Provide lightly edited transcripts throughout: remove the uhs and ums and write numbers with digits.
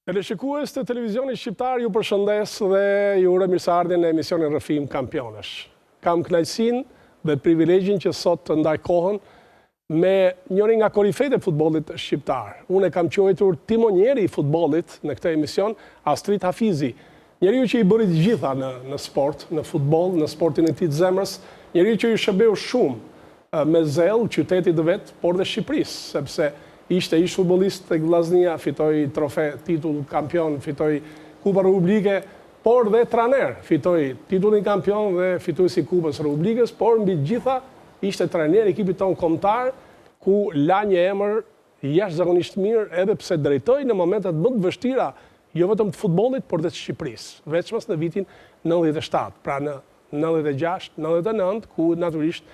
Teleshikues të Televizionit Shqiptar ju përshëndes dhe ju uroj mirëseardhjen në emisionin Rrëfim Kampionësh. Kam kënaqësinë dhe privilegjin që sot të ndaj kohën me njërin nga korifejtë e futbollit shqiptar. Unë e kam quajtur timonieri i futbollit në këtë emision, Astrit Hafizi, njeriu që i bëri të gjitha në në sport, në futboll, në sportin e tij të zemrës, njeriu që i shërbeu shumë me zell qytetit të vet, por dhe Shqipërisë, sepse ishte ish futbollist tek Vllaznia, fitoi trofe, titull kampion, fitoi Kupa Republike, por dhe trajner, fitoi titullin kampion dhe fituesi i Kupës së Republikës, por mbi të gjitha ishte trajner i ekipit tonë kombëtar, ku la një emër jashtëzakonisht mirë edhe pse drejtoi në momentet më të vështira jo vetëm të futbollit, por dhe të Shqipërisë, veçmas në vitin 97, pra në 96, 99, ku natyrisht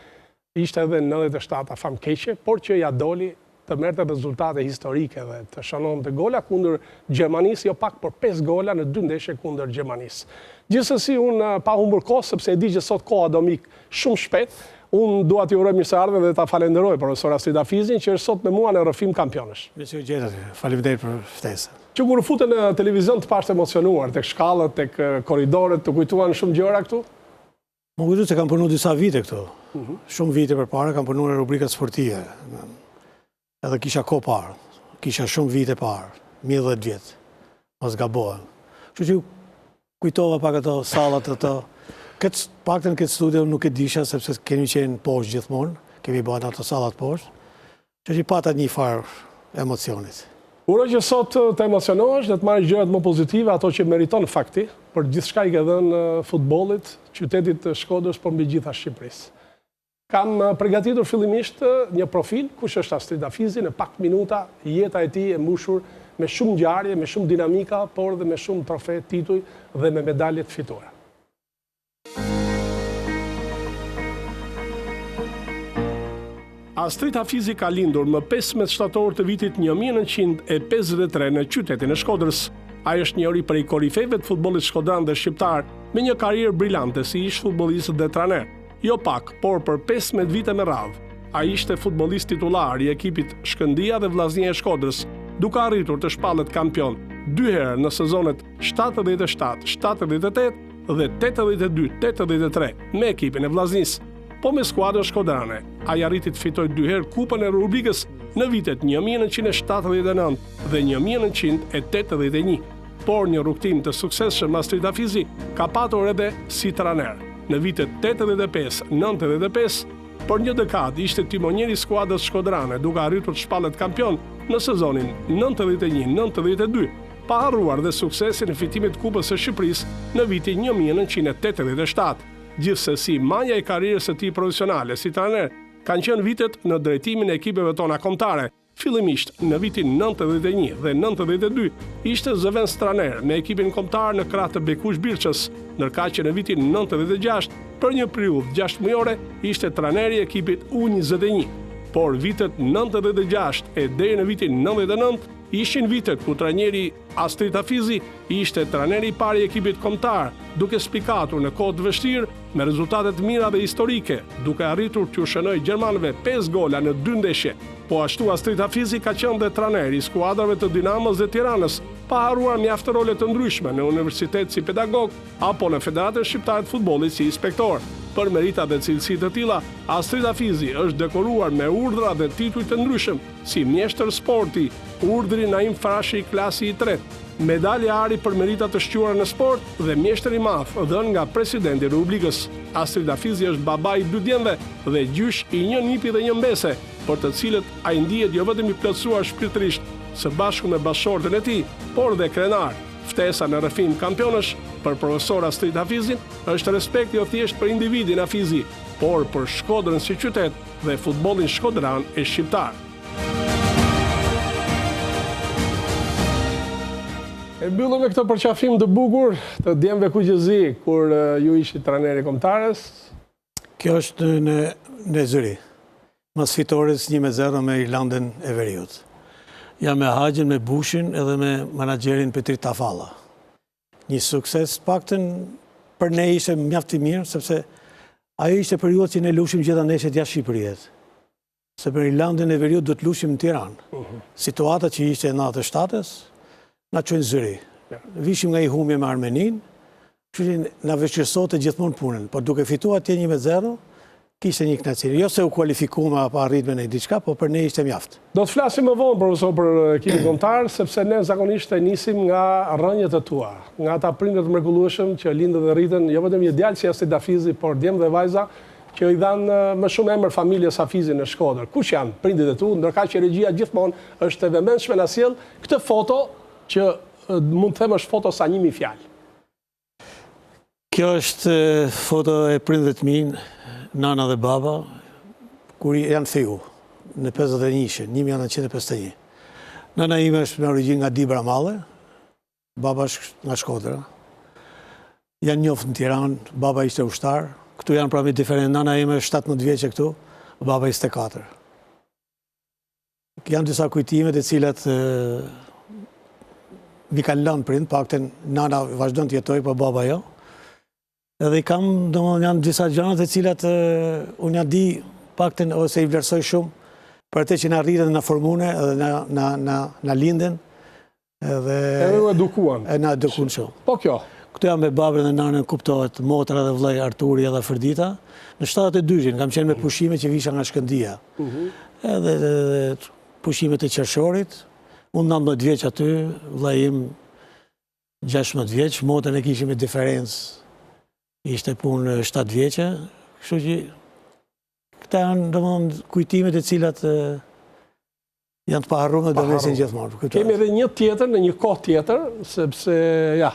ishte edhe 97-a famkeqe, por që ia doli të merrte rezultate historike dhe të shënonte gola kundër Gjermanisë, jo pak, por 5 gola në dy ndeshje kundër Gjermanisë. Gjithsesi unë pa humbur kohë, sepse e di që sot koha do m'ik shumë shpejt, unë dua t'i uroj mirëseardhjen dhe ta falenderoj profesor Astrit Hafizin që është sot me mua në Rrëfim Kampionësh. Mirë se ju gjeta, faleminderit për ftesën. Që kur u fute në televizion të pashë të emocionuar, tek shkallët, tek korridoret, të kujtuan shumë gjëra këtu? M'u kujtu se kam punu disa vite këtu. Mhm. Shumë vite përpara kam punu në rubrikat sportive. Edhe kisha kohë parë. Kisha shumë vite parë, mbi 10 vjet. Mos gabohem. Kështu që kujtova pak ato sallat ato. Këtë paktën këtë studio nuk e disha sepse kemi qenë poshtë gjithmonë, kemi bërë ato sallat poshtë. Që që pata një farë emocionit. Uroj që sot të emocionohesh dhe të marrësh gjërat më pozitive, ato që meriton fakti, për gjithçka i ke dhënë futbollit, qytetit të Shkodrës, por mbi gjitha Shqipërisë. Kam përgatitur fillimisht një profil, kush është Astrit Hafizi, në pak minuta, jeta e tij e mbushur me shumë ngjarje, me shumë dinamika, por dhe me shumë trofe, tituj dhe me medalje të fituara. Astrit Hafizi ka lindur më 15 shtator të vitit 1953 në qytetin e Shkodrës. Ai është njëri prej korifejve të futbollit shkodran dhe shqiptar, me një karrierë brilante si ish futbollist dhe trajner. Jo pak, por për 15 vite me radhë. Ai ishte futbollist titullar i ekipit Shkëndija dhe Vllaznia e Shkodrës, duke arritur të shpallet kampion dy herë në sezonet 77, 78 dhe 82, 83 me ekipin e Vllaznisë. Po me skuadrën shkodrane, ai arriti të fitojë dy herë Kupën e Republikës në vitet 1979 dhe 1981. Por një rrugëtim të suksesshëm Astrit Hafizi ka patur edhe si trajner. Në vitet 85-95, për një dekadë ishte timonieri i skuadrës shkodrane duke arritur të shpallet kampion në sezonin 91-92, pa harruar dhe suksesin e fitimit të Kupës së Shqipërisë në vitin 1987. Gjithsesi, maja e karrierës së tij profesionale si trajner kanë qenë vitet në drejtimin e ekipeve tona kombëtare. Fillimisht, në vitin 91 dhe 92, ishte zëvendëstrajner me ekipin kombëtar në krah të Bekush Birçës, ndërkaq që në vitin 96, për një periudhë 6 mujore, ishte trajner i ekipit U21. Por vitet 96 e deri në vitin 99, Ishin vitet ku trajneri Astrit Hafizi ishte trajneri i parë i ekipit kombëtar, duke spikatur në kohë të vështirë me rezultate të mira dhe historike, duke arritur t'ju shënojë gjermanëve 5 gola në dy ndeshje. Po ashtu Astrit Hafizi ka qenë dhe trajner i skuadrave të Dinamos dhe Tiranës, pa harruar mjaft role të ndryshme në universitet si pedagog apo në Federatën Shqiptare të Futbollit si inspektor. Për merita dhe cilësi të tilla, Astrit Hafizi është dekoruar me urdhra dhe tituj të ndryshëm, si mjeshtër sporti, urdhri Naim Frashëri klasi i tretë, medalje ari për merita të shquara në sport dhe mjeshtër i madh dhënë nga Presidenti i Republikës. Astrit Hafizi është baba i dy djemve dhe gjysh i një nipi dhe një mbese, për të cilët ai ndihet jo vetëm i plotësuar shpirtërisht së bashku me bashkëshorten e tij, por dhe krenar. Ftesa në rrëfim kampionësh për profesor Astrit Hafizin është respekt jo thjesht për individin Hafizi, por për Shkodrën si qytet dhe futbollin shkodran e shqiptar. E mbyllëm me këtë përqafim të bukur të djemve kuqezi kur ju ishit trajneri i kombëtares. Kjo është në në Zyrih. Mas fitores 1-0 me Irlandën e Veriut. Jam me Haxhin, me Bushin edhe me manaxherin Petrit Tafalla. Një sukses, paktën për ne ishte mjaft i mirë, sepse ajo ishte periudha që ne lushim gjitha ndeshjet jashtë Shqipërisë. Se për Irlandën e Veriut do të lushim në Tiranë. Mhm. Situata që ishte në 97-ës. Na çoi në Zyrih. Vishim nga një humbje me Armeninë, kështu që na vështirësonte gjithmonë punën, por duke fituar atje 1-0, kishte një kënaqësi. Jo se u kualifikuam apo arritëm në diçka, po për ne ishte mjaft. Do të flasim më vonë, profesor, për ekipin kombëtar, sepse ne zakonisht e nisim nga rrënjët e tua, nga ata prindër të mrekullueshëm që lindën dhe rritën jo vetëm një djalë si Astrit Hafizi, por djem dhe vajza që i dhanë më shumë emër familjes Hafizi në Shkodër. Kush janë prindërit e tu, ndërkaq që regjia gjithmonë është e vëmendshme na sjell këtë foto që mund të them është foto sa 1000 fjalë. Kjo është foto e prindërve të mi, nana dhe baba, kur janë feju, në 51-shën, 1951. Nana ime është me origjinë nga Dibra e Madhe, baba është nga Shkodra. Janë njoftë në Tiranë, baba ishte ushtar, këtu janë pra me diferencë, nana ime është 17 vjeçe këtu, baba 24. Janë disa kujtime të cilat m'i kanë lënë prindët, paktën nana vazhdon të jetojë, po baba jo. Edhe i kam, domethënë, janë disa gjëra të cilat unë ja di paktën ose i vlerësoj shumë për atë që na rritën dhe na formuan edhe na na na na lindën Edhe Edhe u edukuan. E na edukuan shumë. Po kjo? Këtu jam me babën dhe nanën, kuptohet, motra dhe vëllai Arturi edhe Afërdita. Në 72-shin kam qenë me pushime që visha nga Shkëndija. Mhm. Edhe edhe pushimet e qershorit, unë 19 vjeç aty, vëllai im 16 vjeç, motrën e kishim me diferencë, ishte punë 7 vjeçe, kështu që këta janë, domethënë, kujtimet e cilat Janë të paharrume do mbesin gjithmonë. Kemi edhe një tjetër në një kohë tjetër, sepse ja,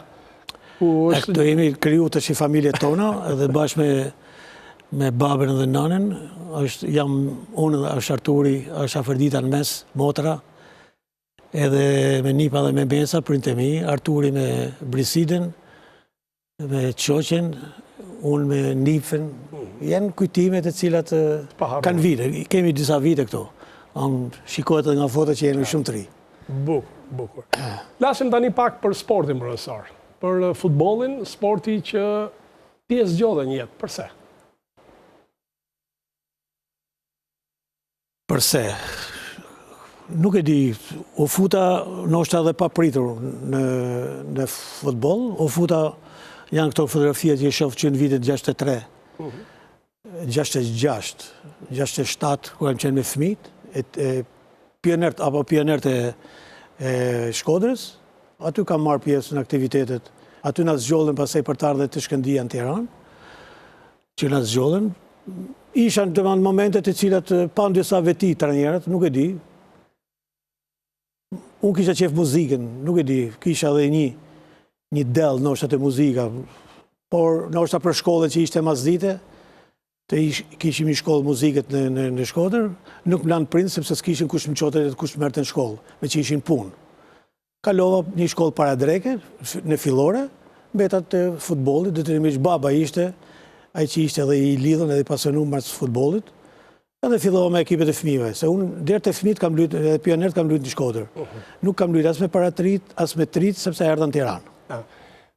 ku është... Këto jemi kriju të që familjet tona, edhe bashkë me, me babën dhe nanën, është, jam unë dhe është Arturi, është Afërdita në mes, motra, edhe me nipa dhe me mbesa, prindët e mi, Arturi me Brisidën, Me shoqen, unë me nipën, janë kujtime të cilat kanë vite, kemi disa vite këto. Shikohet edhe nga foto që jemi shumë të ri. Bukur, bukur. Flasim tani pak për sportin, profesor. Për futbollin, sporti që ti e zgjodhe në jetë, përse? Përse? Nuk e di, u futa ndoshta edhe papritur në, në futboll, u futa, janë këto fotografia që i shoh që në vitet 63, 66, 67, ku kam qenë me fëmijët, e, e pionert apo pionert e, e Shkodrës, aty kam marrë pjesë në aktivitetet, aty na zgjodhën pastaj për të ardhur te Shkëndija në Tiranë, që na zgjodhën, isha në të momente të cilat panë disa veti trajnerët, nuk e di. Unë kisha qejf muzikën, nuk e di, kisha edhe një, një dell ndoshta te muzika, por ndoshta për shkollën që ishte masdite, të ish, kishim një shkollë muzike në, në, në Shkodër, nuk më lanë prindët sepse s'kishin kush më çonte dhe kush më merrte në shkollë, meqë ishin punë. Kalova një shkollë paradreke, në fillore, mbeta te futbolli, detyrimisht baba ishte, ai që ishte edhe i lidhun edhe i pasionum mas futbollit, edhe fillova me ekipet e fëmijëve, se unë deri te fëmijët kam lujt, edhe pionerët kam lujt në Shkodër. Mhm. Nuk kam lujt as me paratrit, as me t'rit, sepse erdha në Tiranë.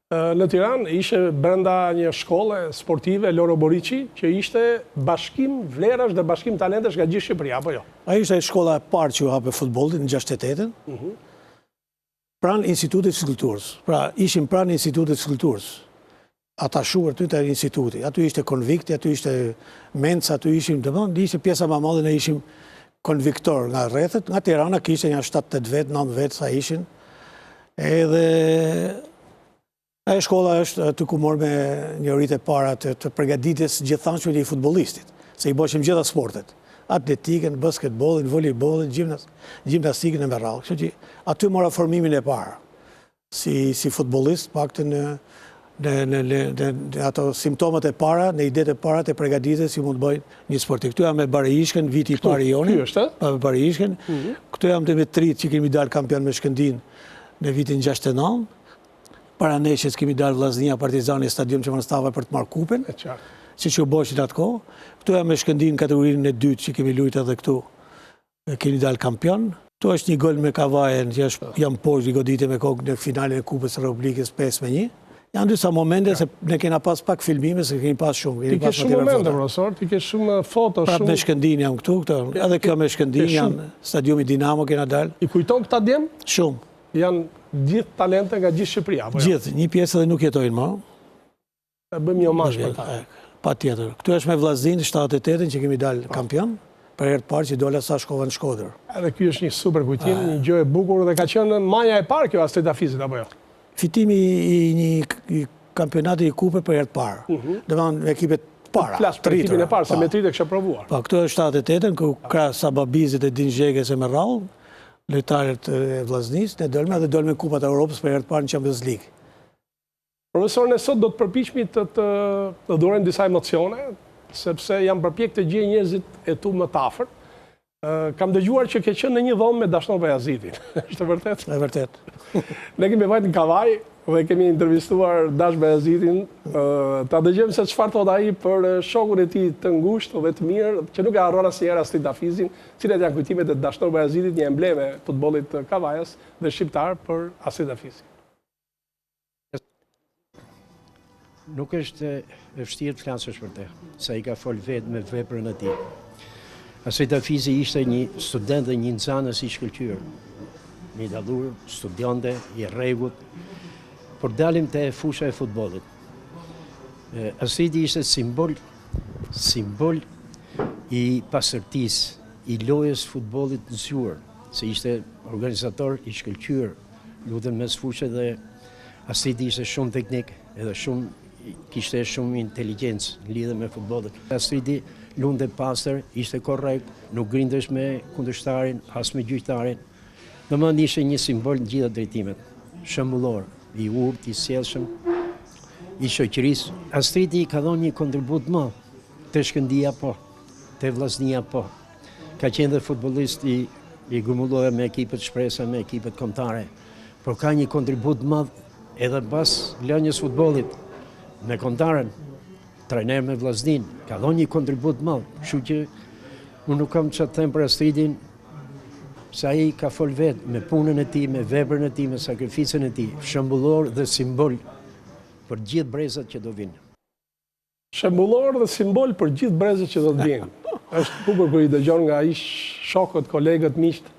Në Tiranë ishe brenda një shkolle sportive Loro Boriçi, që ishte bashkim vlerash dhe bashkim talentesh nga gjithë Shqipëria, apo jo? Ajo ishte shkolla e parë që u hap e futbollit në 68-ën, mhm. pranë Institutit të Fizikulturës. Pra, ishim pranë Institutit të Fizikulturës. Atashuar aty te instituti. Aty ishte konvikti, aty ishte menca, aty ishim, domethënë, ishte pjesa më e madhe ne ishim konviktor nga rrethet, nga Tirana kishte nja 7-8 vetë, 9 vetë sa ishin. Edhe ajo shkolla është aty ku morëm njohuritë e para të, të përgatitjes gjithanshme të futbollistit, se i bëshim gjitha sportet, atletikën, basketbollin, volejbollin, gjimnas, gjimnastikën e me radhë. Kështu që aty mora formimin e parë si si futbollist, paktën në në në në në në ato simptomat e para, në idetë e para të përgatitjes si mund të bëjë një sportist. Këtu jam me Bari Ishkën, viti i parë i joni. Ky është, ë? Po me Bari Ishkën. Mhm. Këtu jam te me t'rit që kemi dalë kampion me Shkëndijën në vitin 69. Para ndeshjes kemi dalë Vllaznia Partizani stadium Qemal Stafa për të marrë kupën. E qartë. Siç u bëshit atë kohë. Këtu jam me Shkëndijën në kategorinë e dytë që kemi luajtur edhe këtu. Kemi dalë kampion. Këtu është një gol me Kavajën, që është jam poshtë i goditje me kokë në finalen e Kupës së Republikës 5 me 1. Janë disa momente se ne kena pas pak filmime, se kemi pas shumë. Ti ke shumë momente, profesor, ti ke shumë foto, shumë... Prapë me Shkëndijën jam këtu, këto, edhe kjo me Shkëndijën janë stadiumi Dinamo kena dalë. I kujton këta djem? Shumë. Janë Gjithë talente nga gjithë Shqipëria, apo jo? Gjithë, një pjesë edhe nuk jetojnë më. E bëjmë një omazh për ta. Patjetër. Këtu është me Vllazninë, 78-ën që kemi dalë po. kampion, për herë të parë që dola sa shkova në Shkodër. Edhe ky është një super kujtim, një gjë e bukur dhe ka qenë maja e parë kjo Astrit Hafizit, apo jo? Fitimi i një kampionati i kupe për herë të parë. Mhm. Domethënë ekipet para. Flas për ekipin e parë, se me të rinjtë e kisha provuar. Po, këtu është 78-ën, ku krah Sabah Bizit e Din Zhegës e me radhë, lojtarët e Vllaznisë, ne dolëm edhe dolëm në Kupat e Europës për herë të parë në Champions League. Profesor, ne sot do të përpiqemi të të dhurojmë disa emocione, sepse jam përpjek të gjej njerëzit e tu më të afërt. Kam dëgjuar që ke qenë në një dhomë me Dashnor Bajazitin. Është e vërtetë? E vërtetë. Ne kemi vajtë në Kavajë dhe kemi intervistuar Dash Bajazitin. Ta dëgjojmë se çfarë thotë ai për shokun e tij të ngushtë dhe të mirë, që nuk e harron asnjëherë Astrit Hafizin, cilat janë kujtimet e Dashnor Bajazitit, një emblemë e futbollit kavajas dhe shqiptar për Astrit Hafizin. Nuk është e vështirë të flasësh për të, se ai ka fol vetë me veprën e tij. Astrit Hafizi ishte një student dhe një nxënës i shkëlqyer. Një dalur, studionte, i rregullt, por dalim te fusha e futbollit. Astriti ishte simbol, simbol i pastërtisë, i lojës futbollit të zgjuar, se ishte organizator i shkëlqyer, luante në mesfushë dhe Astriti ishte shumë teknik edhe shumë kishte shumë inteligjencë në lidhje me futbollin. Astriti luante pastër, ishte korrekt, nuk grindesh me kundërshtarin, as me gjyqtarin. Domethënë ishte një simbol në gjitha drejtimet. Shembullor, i urtë, i sjellshëm, i shoqërisë. Astriti ka dhënë një kontribut të madh te Shkëndija po, te Vllaznia po. Ka qenë dhe futbollist i i grumbulluar me ekipet Shpresa, me ekipet kombëtare. Por ka një kontribut të madh edhe pas lënies futbollit me kombëtaren, trajner me Vllazninë, ka dhënë një kontribut të madh, kështu që unë nuk kam çfarë të them për Astritin, se ai ka fol vetë me punën e tij, me veprën e tij, me sakrificën e tij, shembullor dhe simbol për gjithë brezat që do vinë. Shembullor dhe simbol për gjithë brezat që do të vinë. Është bukur kur i dëgjon nga ish shokët, kolegët, miqtë,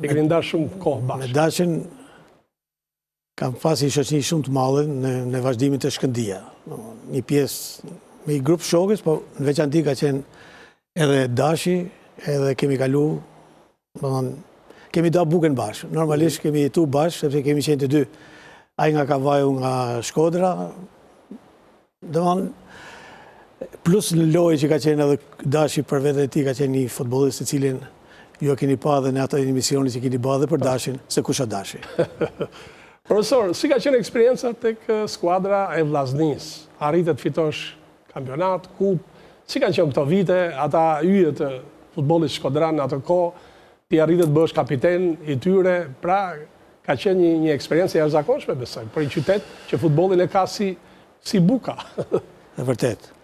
e keni ndarë shumë kohë bashkë. Me Dashin kam pas një shoqëni shumë të madhe në, në vazhdimin te Shkëndija. Një pjesë me një grup shokësh, po në veçanti ka qenë edhe Dashi, edhe kemi kalu Domethënë, kemi da bukën bashkë. Normalisht kemi jetu bashkë, sepse kemi qenë të dy. Ai nga Kavaja, unë nga Shkodra. Domethënë, plus në lojë që ka qenë edhe Dashi për veten e tij, ka qenë një futbolist të cilin ju e keni pa dhe në ato emisione që keni ba dhe për Dashin, se kush a Dashi. Profesor, si ka qenë eksperienca tek skuadra e Vllaznisë? Arrite të fitosh Kampionat, kupë, si kanë qenë këto vite, ata yje të futbollit shkodran në atë kohë, ti arrite të bëhesh kapiten i tyre, pra ka qenë një një eksperiencë e jashtëzakonshme besoj, për një qytet që futbollin e ka si si buka. E vërtetë.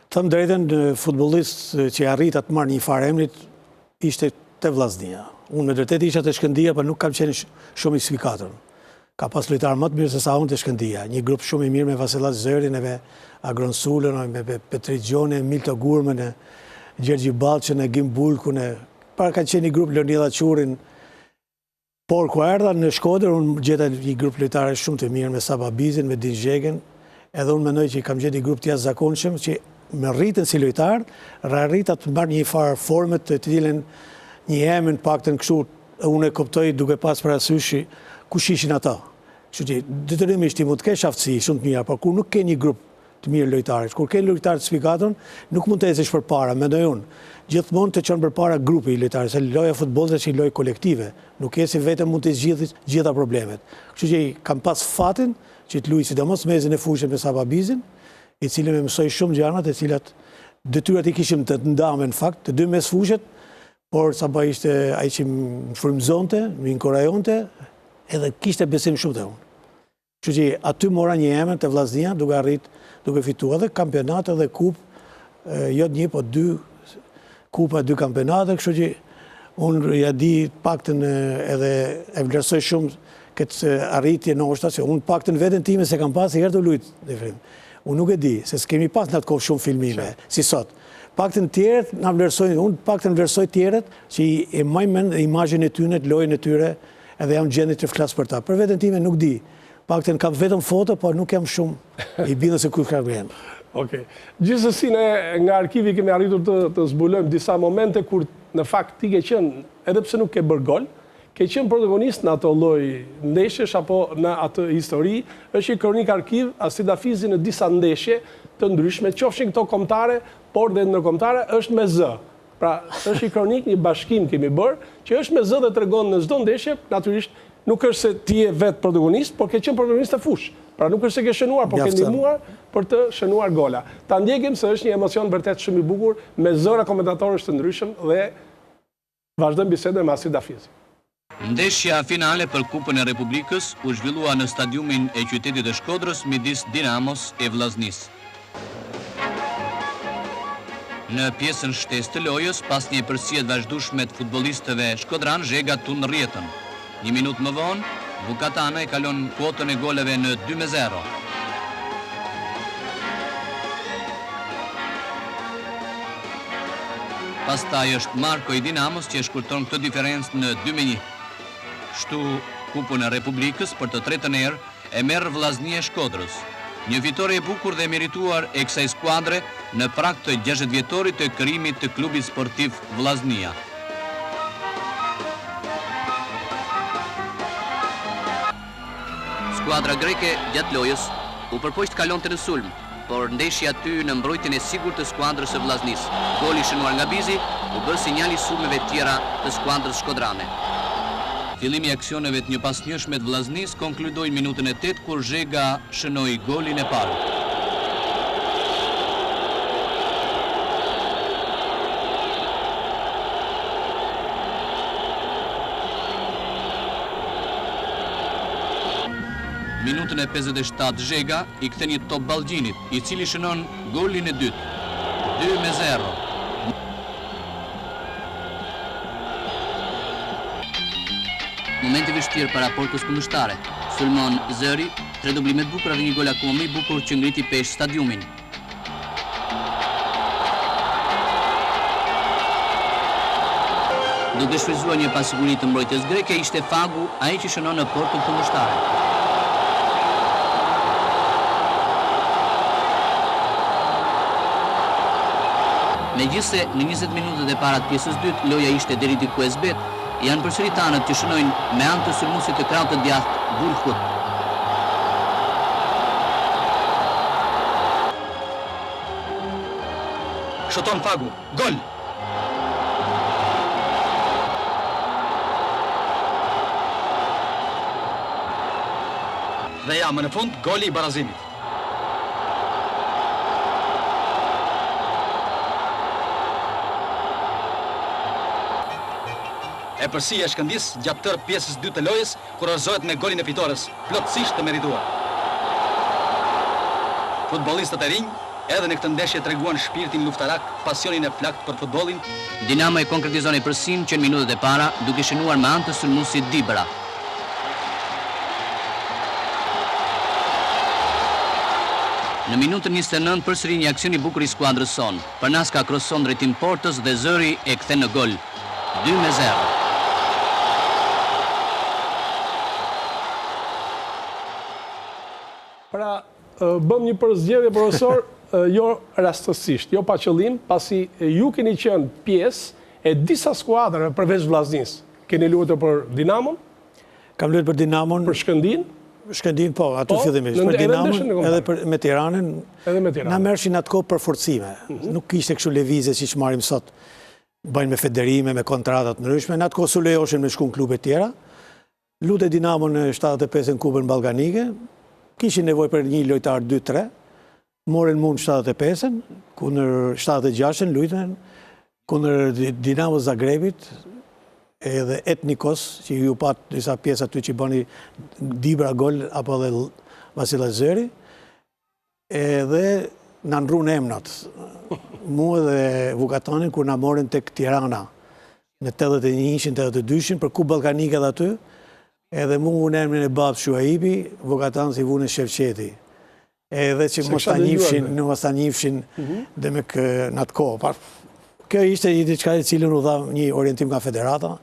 Të them drejtën, futbollist që arrita të marr një farë emrit ishte te Vllaznia. Unë me vërtetë isha te Shkëndija, por nuk kam qenë shumë i spikatur. Ka pas lojtarë më të mirë se sa unë te Shkëndija. Një grup shumë i mirë me Vasillaq Zërin e me Agron Sulën, me Petrit Gjonin, Milto Gurmën e Gjergji Ballçën e Gim Bulkun e pra ka qenë një grup Leonidha Çurin. Por kur erdha në Shkodër unë gjeta një grup lojtarësh shumë të mirë me Saba Bizin, me Din Zhegën, edhe unë mendoj që kam gjetë një grup të jashtëzakonshëm që më rritën si lojtar, arrita të marr një farë forme të cilën një emër të paktën kështu unë e kuptoj duke pas parasysh kush ishin ata. Kështu që detyrimisht ti mund të kesh aftësi shumë të mira, por kur nuk ke një grup të mirë lojtarësh, kur ke lojtarë të spikatur, nuk mund të ecësh përpara, mendoj unë. Gjithmonë të çon përpara grupi i lojtarëve, se loja e futbollit është një lojë kolektive, nuk je si vetëm mund të zgjidhësh gjitha problemet. Kështu që kam pas fatin që të luaj sidomos mesin e fushës me Saba Bizin, i cili më mësoi shumë gjëra të cilat detyrat i kishim të ndame në fakt, të dy mes fushët, por Saba ishte ai që më frymëzonte, më inkurajonte, edhe kishte besim shumë te unë. Kështu që aty mora një emër te Vllaznia duke arrit, duke fituar edhe kampionate dhe kupë, jo një, po dy kupa, dy kampionate, kështu që unë ja di paktën edhe e vlerësoj shumë këtë arritje ndoshta, se unë paktën veten time s'e kam pas herë tu lujt në film. Unë nuk e di, se s'kemi pas në atë kohë shumë filmime, si sot. Paktën tjerët na vlerësojnë, unë paktën vlerësoj tjerët që e maj mend imazhin e tyre, lojën e tyre, Edhe jam në gjendje të flas për ta. Për veten time nuk di. Paktën kam vetëm foto, por nuk jam shumë i bindur se kush ka qenë. Okej. Gjithsesi ne nga arkivi kemi arritur të të zbulojmë disa momente kur në fakt ti ke qenë, edhe pse nuk ke bërë gol, ke qenë protagonist në ato lloj ndeshjesh apo në atë histori. Është një kronikë arkiv Astrit Hafizi në disa ndeshje të ndryshme, qofshin këto kombëtare, por dhe ndërkombëtare, është me zë. Pra, është një kronikë, një bashkim kemi bërë, që është me zë dhe tregon në çdo ndeshje, natyrisht nuk është se ti je vetë protagonist, por ke qenë protagonist në fushë. Pra nuk është se ke shënuar, por ke ndihmuar për të shënuar gola. Ta ndjekim se është një emocion vërtet shumë i bukur me zëra komentatorësh të ndryshëm dhe vazhdojmë bisedën me Astrit Hafizin. Ndeshja finale për Kupën e Republikës u zhvillua në stadiumin e qytetit të Shkodrës midis Dinamos e Vllaznisë. Në pjesën shtesë të lojës, pas një epërsie të vazhdueshme të futbollistëve shkodranë, Zhega tund rrjetën. Një minutë më vonë, Vukatana e kalon kuotën e golave në 2-0. Pastaj është Marko i Dinamos që e shkurton këtë diferencë në 2-1. Kështu, Kupën e Republikës për të tretën herë e merr Vllaznia e Shkodrës. Një fitore e bukur dhe e merituar e kësaj skuadre në prag të 60 vjetorit të krijimit të klubit sportiv Vllaznia. Skuadra greke gjatë lojës u përpoq të kalonte në sulm, por ndeshi aty në mbrojtjen e sigurt të skuadrës së Vllaznisë. Goli i shënuar nga Bizi u bë sinjal i sulmeve tjera të skuadrës shkodrane. Fillimi i aksioneve të njëpasnjëshme të Vllaznisë konkludoi në minutën e tetë kur Zhega shënoi golin e parë. Minutën e 57 Zhega i kthen një top Ballgjinit, i cili shënon golin e dytë. 2-0. Moment i vështirë para portës kundërshtare. Sulmon Zëri, tre dublime të bukura dhe një gol akoma më i bukur që ngriti peshë stadiumin. Duke shfrytëzuar një pasiguri të mbrojtjes greke, ishte Fagu ai që shënon në portën kundërshtare. Megjithëse në 20 minutat e para të pjesës dytë loja ishte deri diku e zbehtë, janë përsëri tanët që shënojnë me anë të sulmuesit të krahut të djathtë Bulkut. Shuton Fagu. Gol! Dhe ja, më në fund, goli i barazimit. Epërsia e Shkëndisë gjatë tërë pjesës dytë të lojës kurorëzohet me golin e fitores, plotësisht të merituar. Futbollistët e rinj edhe në këtë ndeshje treguan shpirtin luftarak, pasionin e flaktë për futbollin. Dinamo e konkretizon epërsinë që në minutat e para, duke shënuar me anë të sulmuesit Dibra. Në minutën 29 përsëri një aksion i bukur i skuadrës sonë. Përnaska kroson drejtim portës dhe Zëri e kthen në gol. 2-0. Pra, bëmë një përzgjedhje profesor, jo rastësisht, jo pa qëllim, pasi ju keni qenë pjesë e disa skuadrave përveç Vllaznisë. Keni luajtur për Dinamon? Kam luajtur për Dinamon. Për Shkëndijën? Shkëndijën, po, aty po, fillimisht. Për Dinamon, edhe për me Tiranën. Edhe me Tiranën. Na merrshin atë kohë për forcime. Mhm. Nuk kishte kështu lëvizje siç marrim sot. Bëjnë me federime, me kontrata të ndryshme. Në atë kohë s'u lejoshin me shku në klube tjera. Luante Dinamo në 75 në Kupën Ballkanike, kishin nevojë për një lojtar 2-3, morën mu në 75-ën, kundër 76-ën, lujtën, kundër Dinamo Zagrebit, edhe Etnikos, që ju patë disa pjesë aty që bëni Dibra gol, apo dhe Vasila Zëri, Edhe na ndrrun emnat. Mu edhe Vukatanin, kur na morën tek Tirana, në 81-shin, 82-shin, për Kupë Ballkanike dhe aty, edhe mu vunë emrin e babës Shuaibi, Vukatanit i vunë Shefqeti. Edhe që mos ta njifshin, në mos ta njifshin, mhm. demek në atë kohë. Kjo ishte një diçka e cilën u dha një orientim nga federata.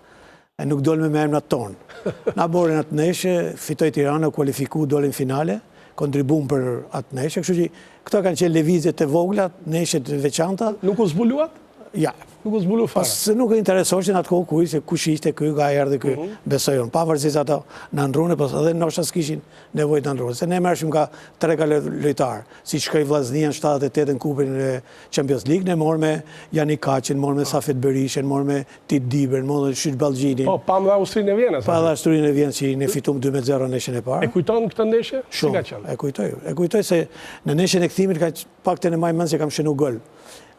E nuk dolëm me emrat tonë. Na morën atë ndeshje, fitoi Tirana, u kualifiku, doli në finale, kontribuum për atë ndeshje, kështu që këto kanë qenë lëvizje të vogla, ndeshje të veçanta. Nuk u zbuluat? Ja. Nuk u zbulu fare. Se nuk e interesoshin atë kohë kujt, se kush ishte ky, nga erdhi ky, mhm. besoj unë. Pavarësisht ato na ndrrune, po edhe ndoshta s'kishin nevojë të na ndrrune. Se ne merrshim nga tre ka lojtarë, si shkoi Vllaznia në 78 në kupën e Champions League, ne morëm me Janikaqin, morëm me Safet Berishën, morëm me Tit Dibrën, morëm me Shyq Ballgjinin. Po, pamë dhe Austrinë e Vjenës. Pa dhe Austrinë e Vjenës që ne fitum 2-0 në ndeshjen e parë. E kujton këtë ndeshje? Shumë, e kujtoj. E kujtoj se në ndeshjen e kthimit ka paktën e maj mend se kam shënu gol.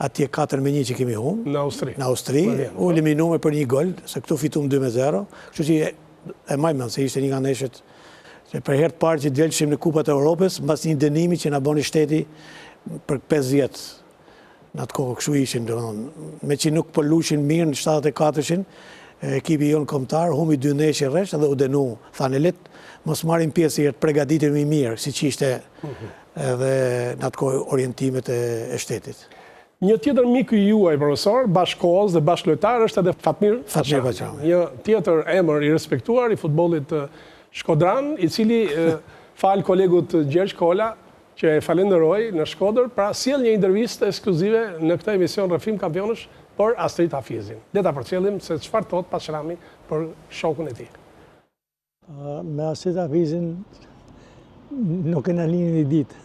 Atje 4-1 që kemi humbë. Në Austri. Në Austri, u po. eliminume për një gol, se këtu fitum 2-0. Kështu që e maj mend se ishte një nga ndeshjet se për herë të parë që delshim në Kupat e Europës, mbas një dënimi që na boni shteti për 5 vjet. Në atë kohë kështu ishin, domethënë, meqë nuk po lushin mirë në 74-shin, ekipi jonë kombëtar humbi dy ndeshje rresht dhe u dënu. Thanë le të mos marrim pjesë të përgatitemi mirë, siç ishte edhe në atë kohë orientimet e shtetit. Një tjetër mik i juaj, profesor, bashkëkohës dhe bashkëlojtar është edhe Fatmir Paçami. Një tjetër emër i respektuar i futbollit shkodran, i cili falë kolegut Gjergj Kola, që e falenderoj në Shkodër, pra sjell një intervistë ekskluzive në këtë emision Rrëfim Kampionësh për Astrit Hafizin. Le ta përcjellim se çfarë thotë Paçrami për shokun e tij. Me Astrit Hafizin nuk kena lind një ditë.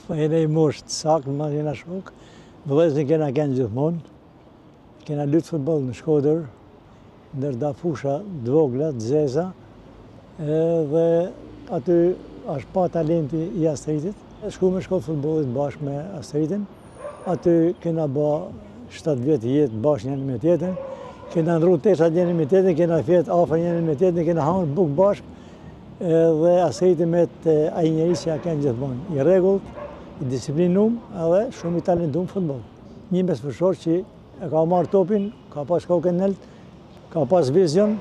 Po jena një moshë të saktë, ma jena shokë. Vëllezën kena kenë gjithmonë. Kena lujtë futboll në Shkodër, ndër do fusha të vogla, të zeza, edhe aty është pa talenti i Astritit. Shku në shkollë futbollit bashkë me Astritin, aty kena ba 7 vjet jetë bashkë njëri me tjetrin, kena ndrru teshat njëri me tjetrin, kena fjetë afër njëri me tjetrin, kena hangër bukë bashkë, edhe Astriti met ai njeri që a kenë gjithmonë, i rregullt, i disiplinum, edhe shumë i talentum futboll. Një mesfushor që e ka marrë topin, ka pas kokën nelt, ka pas vizion,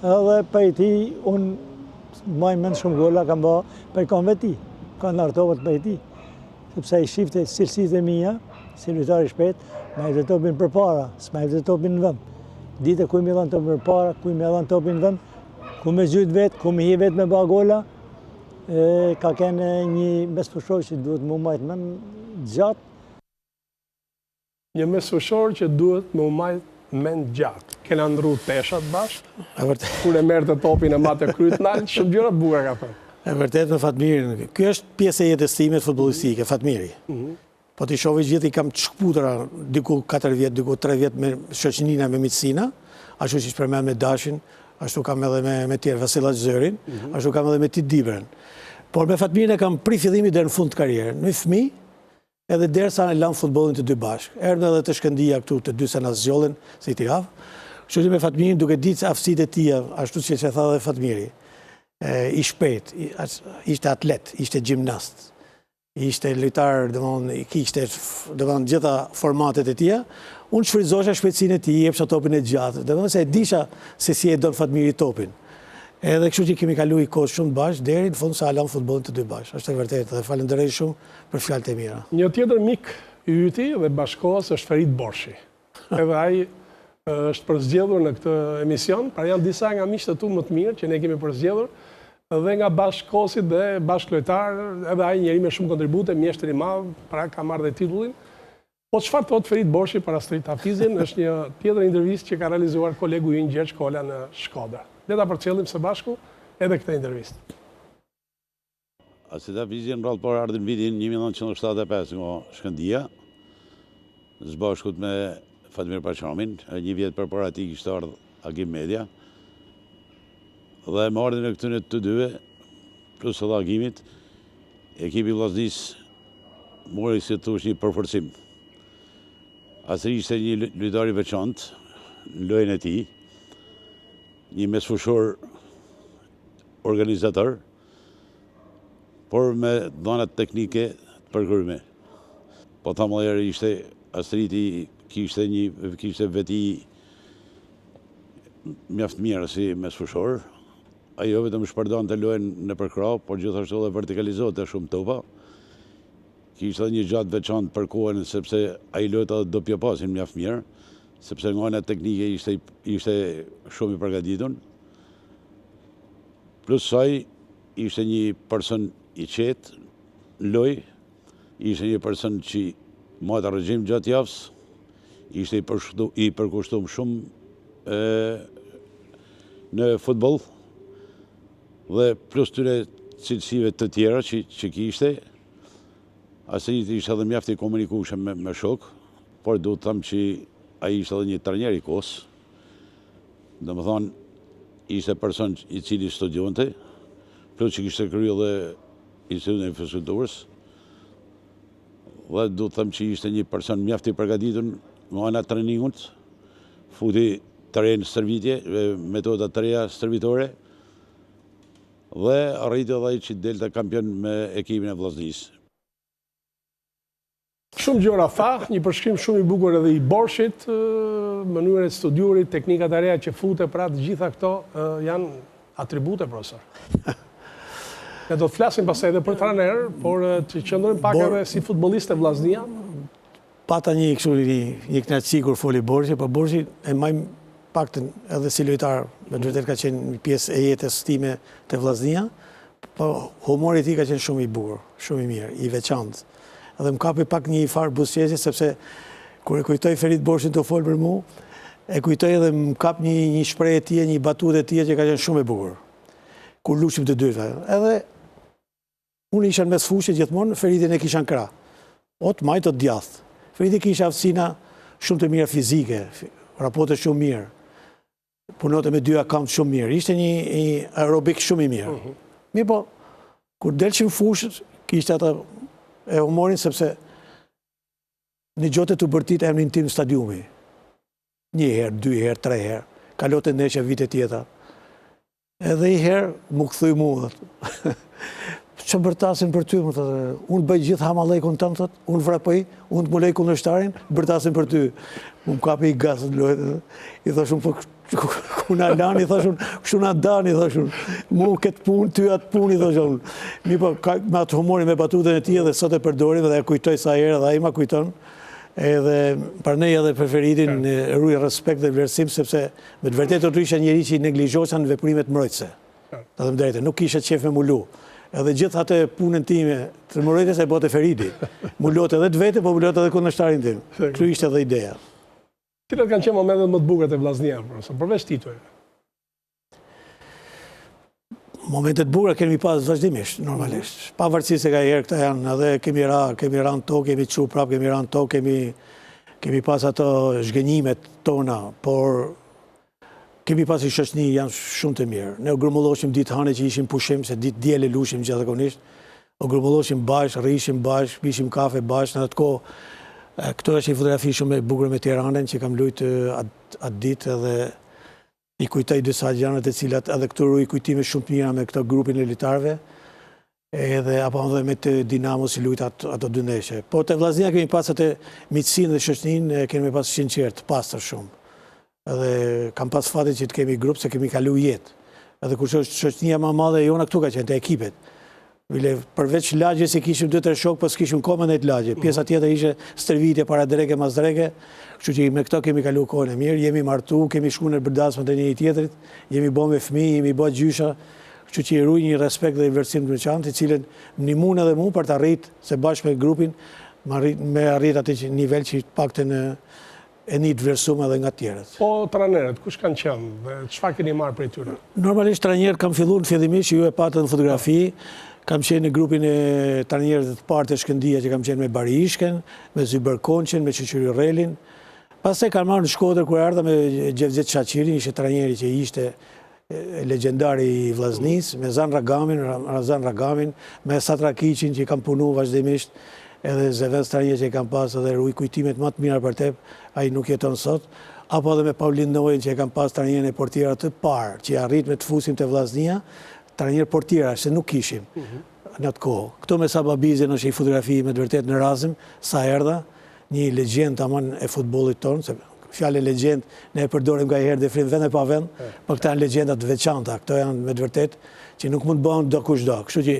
edhe prej tij, unë maj mend shumë gola kam ba prej kamve tij, kanë ardhë topat prej tij, sepse ai shifte cilësitë e mia, si lojtar i shpejt, ma jepte topin përpara, s'ma jepte topin në vend. Dite ku me dhënë topin përpara, ku me dhënë topin në vend, ku me gjujt vetë, ku me hi vetë me ba gola, e, ka kenë një mesfushor që duhet m'u majtë mend gjatë, Një mesfushor që duhet me u majt mend gjatë. Kena ndrru teshat bashkë. E vërtetë. Kur e merrte topin e mate kryet nalt, shumë gjëra të bukura ka thënë. E vërtetë me Fatmirin. Ky është pjesë e jetës time futbollistike, Fatmiri. Mhm. Po t'i shohësh gjithë i kam të shkëputura diku 4 vjet, diku 3 vjet me shoqënina, me miqësina, ashtu siç përmend me Dashin, ashtu kam edhe me me tjerë, Vasil Zërin, mhm. ashtu kam edhe me Tit Dibrën. Por me Fatmirin e kam prej fillimit deri në fund të karrierës. Në fëmijë, Edhe derisa e lamë futbollin të dy bashkë. Erdhën edhe te Shkëndija këtu të dy se na zgjodhën si të javë. Kështu që me Fatmirin duke ditë aftësitë e tija, ashtu siç e tha dhe Fatmiri, i shpejtë, ishte atlet, ishte gjimnast, ishte lojtar, domethënë, i kishte, domethënë, gjitha formatet e tija, unë shfrytëzosha shpejtësinë e tij, i jepsha topin e gjatë, domethënë se e disha se si e don Fatmiri topin. Edhe kështu që kemi kalu një kohë shumë bashkë, deri në fund sa e lamë futbollin të dy bashkë. Është e vërtetë dhe falenderoj shumë për fjalët e mira. Një tjetër mik i yti dhe bashkëkohës është Ferit Borshi. Edhe ai është përzgjedhur në këtë emision, pra janë disa nga miqtë e tu më të mirë që ne kemi përzgjedhur dhe nga bashkëkohësit dhe bashkëlojtarë, edhe ai njeri me shumë kontribute, mjeshtër i madh, pra ka marrë dhe titullin. Po çfarë thotë Ferit Borshi për Astrit Hafizin është një tjetër intervistë që ka realizuar kolegu ynë Gjergj Kola në Shkodër. Le ta përcjellim së bashku edhe këtë intervistë. Astrit Hafizi në radhë të parë ardhi në vitin 1975 nga Shkëndija, së bashku me Fatmir Paçamin, një vjet përpara tij kishte ardhë Agim Media, dhe me ardhjen e këtyne të dyve, plus edhe Agimit, ekipi i Vllaznisë Mori si të thuash një përforcim. Astri ishte një lojtar i veçantë në lojën e tij, një mesfushor organizator, por me dhanat teknike të përkryme. Po thamë edhe herë ishte Astriti kishte një kishte veti mjaft mirë si mesfushor. Ai jo vetëm shpërndante lojën nëpër krah, por gjithashtu edhe vertikalizonte shumë topa. Kishte edhe një gja të veçantë për kohën, sepse ai luajti edhe dopio pasin mjaft mirë. sepse nga ana teknike ishte ishte shumë i përgatitur. Plus saj ishte një person i qetë në lojë, ishte një person që mbante regjim gjatë javës, ishte i përshtu, i përkushtum shumë e, në futboll dhe plus tyre cilësive të tjera që, që kishte, Aseniti ishte edhe mjaft i komunikueshëm me, me shokë, por duhet të them që ai ishte edhe një trajner i kohës. Domethënë, ishte person i cili studionte, plus që kishte kryer edhe Institutin e Fizkulturës. Dhe duhet të them që ishte një person mjaft i përgatitur nga ana e trajningut, futi të re në stërvitje, metoda të reja stërvitore, Dhe arriti edhe ai që delte kampion me ekipin e Vllaznisë. Shumë gjëra tha, një përshkrim shumë i bukur edhe i Borshit, mënyrën e të studiuarit, teknikat e reja që fute, pra të gjitha këto janë atribute, profesor. Ne do të flasim pastaj edhe për trajner, por të qëndrojmë pak edhe si futbollist te Vllaznia. Pata një kështu një, një kënaqësi kur foli Borshi, po Borshi e mbaj paktën edhe si lojtar, me të vërtetë ka qenë një pjesë e jetës time te Vllaznia, po humori i tij ka qenë shumë i bukur, shumë i mirë, i veçantë. Edhe më kapi pak një farë buzëqeshje sepse kur e kujtoj Ferit Borshin të fol për mu, e kujtoj edhe më kap një një shprehje e tij, një batutë e tij që ka qenë shumë e bukur. Kur lushim të dytë. Edhe Unë isha në mes fushe gjithmonë, Feritin e kisha në krah. O të majtë, o të djathtë. Feriti kishte aftësina shumë të mira fizike, vraponte shumë mirë. Punonte me dyja këmbët shumë mirë. Ishte një, një aerobik shumë i mirë. Uh mhm. -huh. Mirëpo, kur delshim fushë, kishte atë e humorin sepse nigjote tu bërtit emrin tim stadiumi. Një herë, dy herë, tre herë. Kalonte ndeshja vite tjeta. Edhe i herë, m'u kthy mu, thotë. Që bërtasin për ty, më thotë, unë bëj gjithë hamallëkun tënd, thotë, unë vrapoj, unë të mbuloj kundërshtarin, bërtasin për ty. Mu më kapi i gazit lojtë, i thashë unë, po ku na lanë, i thashë unë, kështu na danë, i thashë unë, mu këtë punë, ty atë punë, i thashë unë. Mirëpo, ka, me atë humorin, me batutën e tij, edhe sot e përdorim, dhe e kujtoj sa herë, dhe ai ma kujton, edhe prandaj edhe për Feritin, ruj respekt dhe vlerësim, sepse Me të vërtetë do të isha njeri që i neglizhosha në veprimet mbrojtëse. Ta them drejtën, nuk kisha qejf me m'u lu. Edhe gjithë atë punën time të mbrojtjes e bënte Feridi. M'u lodhte edhe të veten, po m'u lodhte edhe kundërshtarin tim. Kështu ishte edhe ideja. Cilat kanë qenë momentet më të bukura te Vllaznia, profesor, përveç titujve? Momente të bukura kemi pas vazhdimisht, normalisht. Pavarësisht se nganjëherë këta janë edhe kemi ra, kemi ra në tokë, kemi çu prapë, kemi ra në tokë, kemi, kemi pas ato zhgënjimet tona, por kemi pas një shoqni janë shumë të mirë. Ne u grumbulloshim ditë hane që ishim pushim, se ditë diele lushim gjithakonisht, u grumbulloshim bashkë, rrishim bashkë, pishim kafe bashkë, në atë kohë, këto është një fotografi shumë e bukur me Tiranën që kam lujtë atë ditë edhe I kujtoj disa gjëra të cilat edhe këtu ruaj kujtime shumë të mira me këto grupin e lojtarëve, edhe apo edhe me të Dinamo si lujta ato dy ndeshje. Po te Vllaznia kemi pas atë miqësinë dhe shoqëninë e kemi pas sinqertë, të pastër shumë. Edhe kam pas fatin që të kemi grup se kemi kalu jetë. Edhe kush është shoqënia më e madhe e jona këtu ka qenë te ekipet. Bile, përveç lagjes i kishim 2-3 shokë, po s'kishim kohë me nejtë lagje. Pjesa tjetër ishte stërvitje para dreke, mas dreke, kështu që me këto kemi kalu kohën e mirë, jemi martu, kemi shku në dasmën e njëri tjetrit, jemi bo me fëmijë, jemi bo gjysha, kështu që i ruj një respekt dhe një vlerësim të veçantë, i cilën më ndihmon edhe mu për të arrit, se bashkë me grupin, me arrit atë nivel që të paktën e një të vlerësum edhe nga të tjerët. Po trajnerët, kush kanë qenë dhe çfarë keni marrë prej tyre? Normalisht trajnerët kam fillu në fillimisht që ju e patët në fotografi, kam qenë në grupin e trajnerëve të parë te Shkëndija që kam qenë me Bari Ishken, me Zyber Konçën, me Shyqyri Rrelin. Pastaj kam ardhur në Shkodër kur erdha me Xhevdet Shaqirin, ishte trajneri që ishte legjendari i Vllaznisë, me Zan Rragamin, Ramazan Rragamin, me Esat Rakiqin që kam punu vazhdimisht, edhe zëvendës trajner që e kam pas edhe ruj kujtimet më të mira për te, ai nuk jeton sot, apo edhe me Paulin Nojën që e kam pas trajnerin e portierave të parë, që arritëm të fusim te Vllaznia, trajner portiera, se nuk kishim mhm. në atë kohë. Këto me Saba Bizin është një fotografi me të vërtetë në Razëm, sa erdha, një legjendë tamam e futbollit tonë, se fjalën legjendë ne e përdorim nganjëherë defrim vend e pa vend, por këta janë legjenda të veçanta, këto janë me të vërtetë që nuk mund të bëhen do kushdo. Kështu që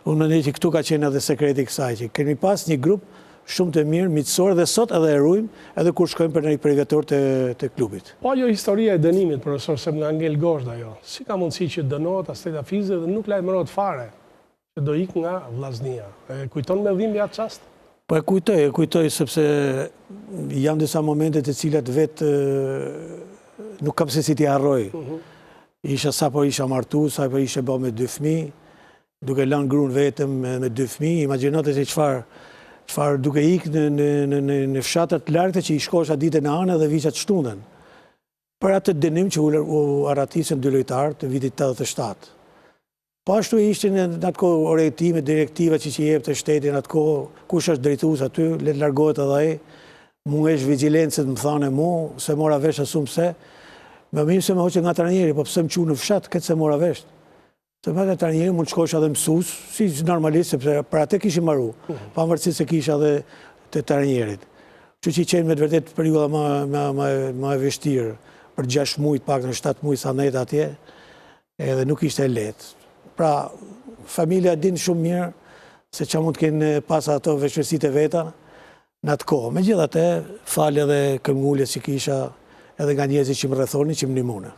unë mendoj që këtu ka qenë edhe sekreti i kësaj, që kemi pas një grup shumë të mirë, miqësor dhe sot edhe e rujmë, edhe kur shkojmë për ndonjë përvjetor të, të klubit. Po ajo historia e dënimit, profesor, se më ka ngel gozhdë ajo. Si ka mundësi që dënohet Astrit Hafizi dhe nuk lajmërohet fare që do ikë nga Vllaznia? E kujton me dhimbje atë çast? Po e kujtoj, e kujtoj sepse janë disa momente të cilat vetë nuk kam se si t'i harroj. Mhm. Isha sapo isha martu, sapo isha bë me dy fëmijë, duke lanë grun vetëm me, me dy fëmijë, imagjino ti se çfarë çfarë duke ikë në në në në, në fshatra të largëta që i shkosha ditën e hanë dhe visha të shtunën. Për atë dënim që u, u arratisën dy lojtarë të vitit 87. Po ashtu ishte në atë kohë orientime, direktiva që që jepte shteti në atë kohë, kush është drejtues aty, le të largohet edhe ai, mungesë vigjilencë më thanë mu, s'e mora vesh as unë pse, më mirë se më hoqën nga trajneri, po pse më çunë në fshat, këtë s'e mora vesh. Se me trajneri mund të shkosh edhe mësues, si normalisht, sepse për atë kishim maru, mhm. pavarësisht se kisha edhe të trajnerit. Kështu që qenë me të vërtetë periudha më, më, më, më e vështirë, për 6 muaj, pak në 7 muaj sa ndejta atje, Edhe nuk ishte e lehtë. Pra, familja din shumë mirë se ça mund të kenë pas ato vështirësitë e veta në atë kohë. Megjithatë, falë edhe këmbënguljes që kisha edhe nga njerëzit që më rrethonin, që më ndihmuan.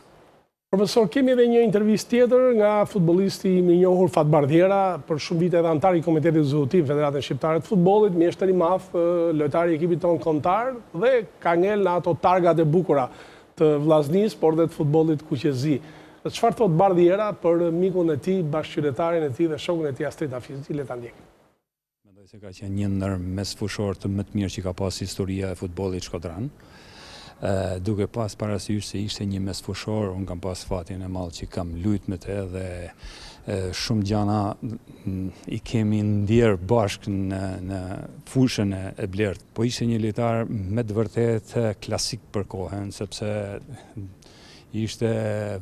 Profesor, kemi edhe një intervistë tjetër nga futbollisti i mirënjohur Fatbardh Jera, për shumë vite edhe anëtar i Komitetit Ekzekutiv në Federatën Shqiptare të Futbollit, mjeshtër i madh, lojtar i ekipit tonë kombëtar dhe ka ngel në ato targat e bukura të Vllaznisë, por dhe të futbollit kuqezi. Çfarë thotë Bardh Jera për mikun e tij, bashkëqytetarin e tij dhe shokun e tij Astrit Hafizi, le ta ndjekim. Mendoj se ka qenë një ndër mesfushorët më të mirë që ka pas historia e futbollit shkodran. Duke pas parasysh se ishte një mesfushor, unë kam pas fatin e madh që kam lujt me të dhe shumë gjana i kemi ndjerë bashkë në, në fushën e blertë. Po ishte një lojtar me të vërtetë klasik për kohën, sepse ishte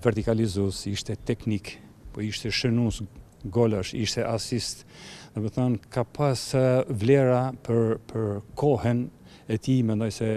vertikalizues, ishte teknik, po ishte shënues golash, ishte asist. Domethënë, ka pas vlera për, për kohën e tij, mendoj se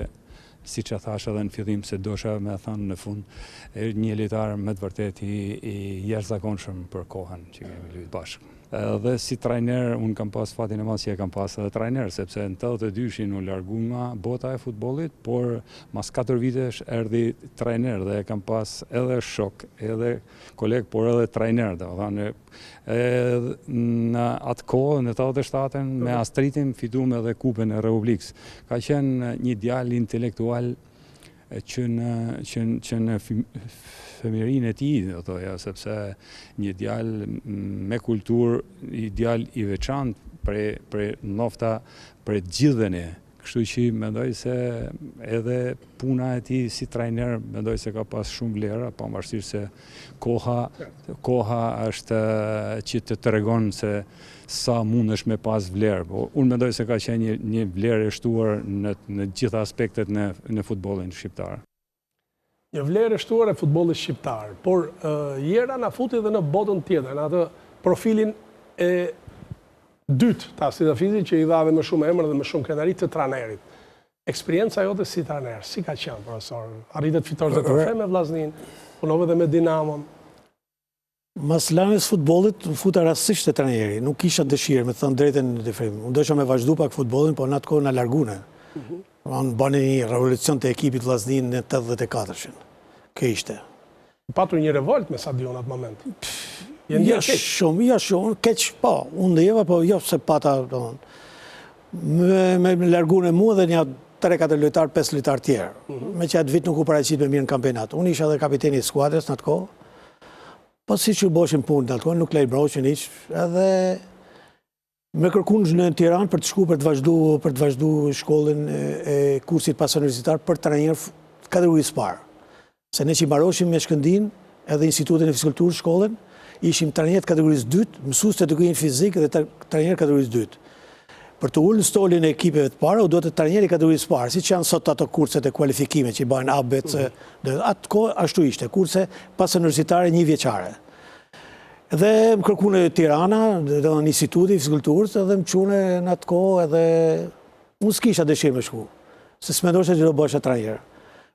siç e thashë edhe në fillim se dosha me thënë në fund, një lojtar me të vërtetë i, i jashtëzakonshëm për kohën që kemi luajtur bashkë. Edhe si trajner, unë kam pas fatin e madh që e kam pas edhe trajner, sepse në 82-shin u largu nga bota e futbollit, por mas 4 vitesh erdhi trajner dhe e kam pas edhe shok, edhe koleg, por edhe trajner, domethënë, edhe në atë kohë, në 87-ën, me Astritin fitum edhe Kupën e Republikës. Ka qenë një djalë intelektual që në, që, që në fëmijërinë e tij, do thoja, sepse një djalë me kulturë, një djalë i veçantë prej, prej nofta prej të gjithëve ne. Kështu që mendoj se edhe puna e tij si trajner mendoj se ka pas shumë vlera, pavarësisht se koha koha është që të tregon se sa mundesh me pas vlerë. Po unë mendoj se ka qenë një një vlerë e shtuar në në të gjitha aspektet në në futbollin shqiptar. Një vlerë e shtuar e futbollit shqiptar, por Jera na futi edhe në botën tjetër, në atë profilin e dytë të Astrit Hafizit që i dha edhe më shumë emër dhe më shumë krenari të trajnerit. Eksperienca jote si trajner, si ka qenë, profesor? Arrite të fitosh dhe trofe me Vllazninë, punove dhe me Dinamon. Mas lanjes futbollit, u futa rastësisht te trajneri. Nuk kisha dëshirë, me të thënë drejtën në dëfrim. Unë dosha me vazhdu pak futbollin, po në atë kohë na largune. Mm -hmm. Bani një revolucion të ekipit Vllazninë në 84-shin. Kjo ishte. Patur një revolt me sa di unë atë moment. Ja shumë, ja shumë, keq, po, unë ndjeva, po jo se pata, domethënë. Me, me largune mua dhe një 3-4 lojtarë, 5 lojtarë tjerë. Mm -hmm. Meqë atë vit nuk u paraqitëm mirë në kampionat. Unë isha dhe kapiteni i skuadrës në atë kohë. Po siç u boshin punët në atë kohë, nuk lajmëroshin hiç, edhe me kërkun në Tiranë për të shku për të vazhdu, për të vazhdu shkollën e kursit pasuniversitar për trajner të kategorisë parë. Se ne që i mbaroshim me Shkëndinë, edhe Institutin e Fizkulturës shkollën, ishim trajner të kategorisë dytë, mësues të edukimit fizik dhe trajner të kategorisë dytë. Për t'u ulë në stolin e ekipeve të para, u duhet trajneri i kategorisë së parë, siç janë sot ato kurset e kualifikimit që i bëhen A, B, C, D. Atë kohë ashtu ishte, kurse pasuniversitare njëvjeçare. Dhe më kërkune Tirana, dhe në Instituti i Fizkulturës, edhe më çune në atë kohë edhe unë s'kisha dëshirë me shku, se s'mendosha që do bëhesha trajner.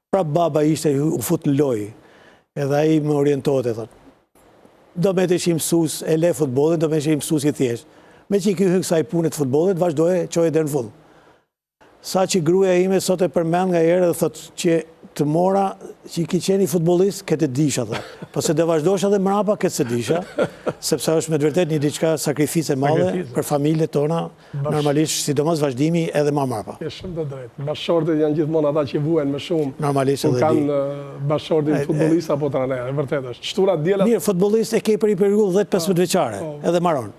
Prap baba ishte u fut në lojë, edhe ai më orientonte, thotë. Do mbetesh mësues, e le futbollin, do mbetesh mësues i thjeshtë. Meqë i ke hyrë kësaj pune të futbollit, vazhdoje, çoje deri në fund. Sa që gruaja ime sot e përmend nganjëherë dhe thotë që të mora që ki qenë një futbollist, këtë e disha, tha. Po se do vazhdosh edhe mrapa, këtë s'e disha, sepse është me të vërtetë një diçka sakrificë e madhe për familjet tona, normalisht, sidomos vazhdimi edhe ma mrapa. Ke shumë të drejtë. Bashkëshortet janë gjithmonë ata që vuajnë më shumë. Normalisht edhe di. Kur kanë bashkëshortin futbollist apo trajner, e vërtetë është. Shtunat dielat... Mirë, futbollist e ke për një periudhë 10-15 vjeçare, po. edhe maron.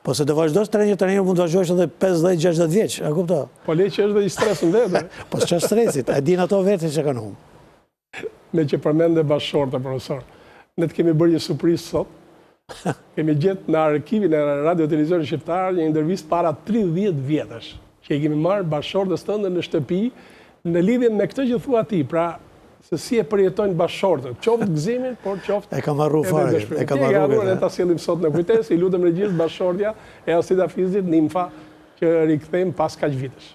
Po se do vazhdosh trajner, trajner mund të vazhdosh edhe 50-60 vjeç, a kupto? Po le që është dhe një stres në vete. Po s'ka stresit, e din ato vetë që kanë humbë. Meqë përmende bashkëshorten, profesor, ne të kemi bërë një surprizë sot, kemi gjetë në arkivin e Radio Televizionit Shqiptar një intervistë para 30 vjetësh, që i kemi marrë bashkëshortes tënde në shtëpi, në lidhje me këtë që thua ti, pra se si e përjetojnë bashkëshortët, qoftë gëzimin, por qoftë E kam harru fare, e kam harru këtë. Ne ta sjellim sot në kujtesë, i lutem regjisë bashkëshortja e Astrit Hafizit, Nimfa, që rikthejmë pas kaq vitesh.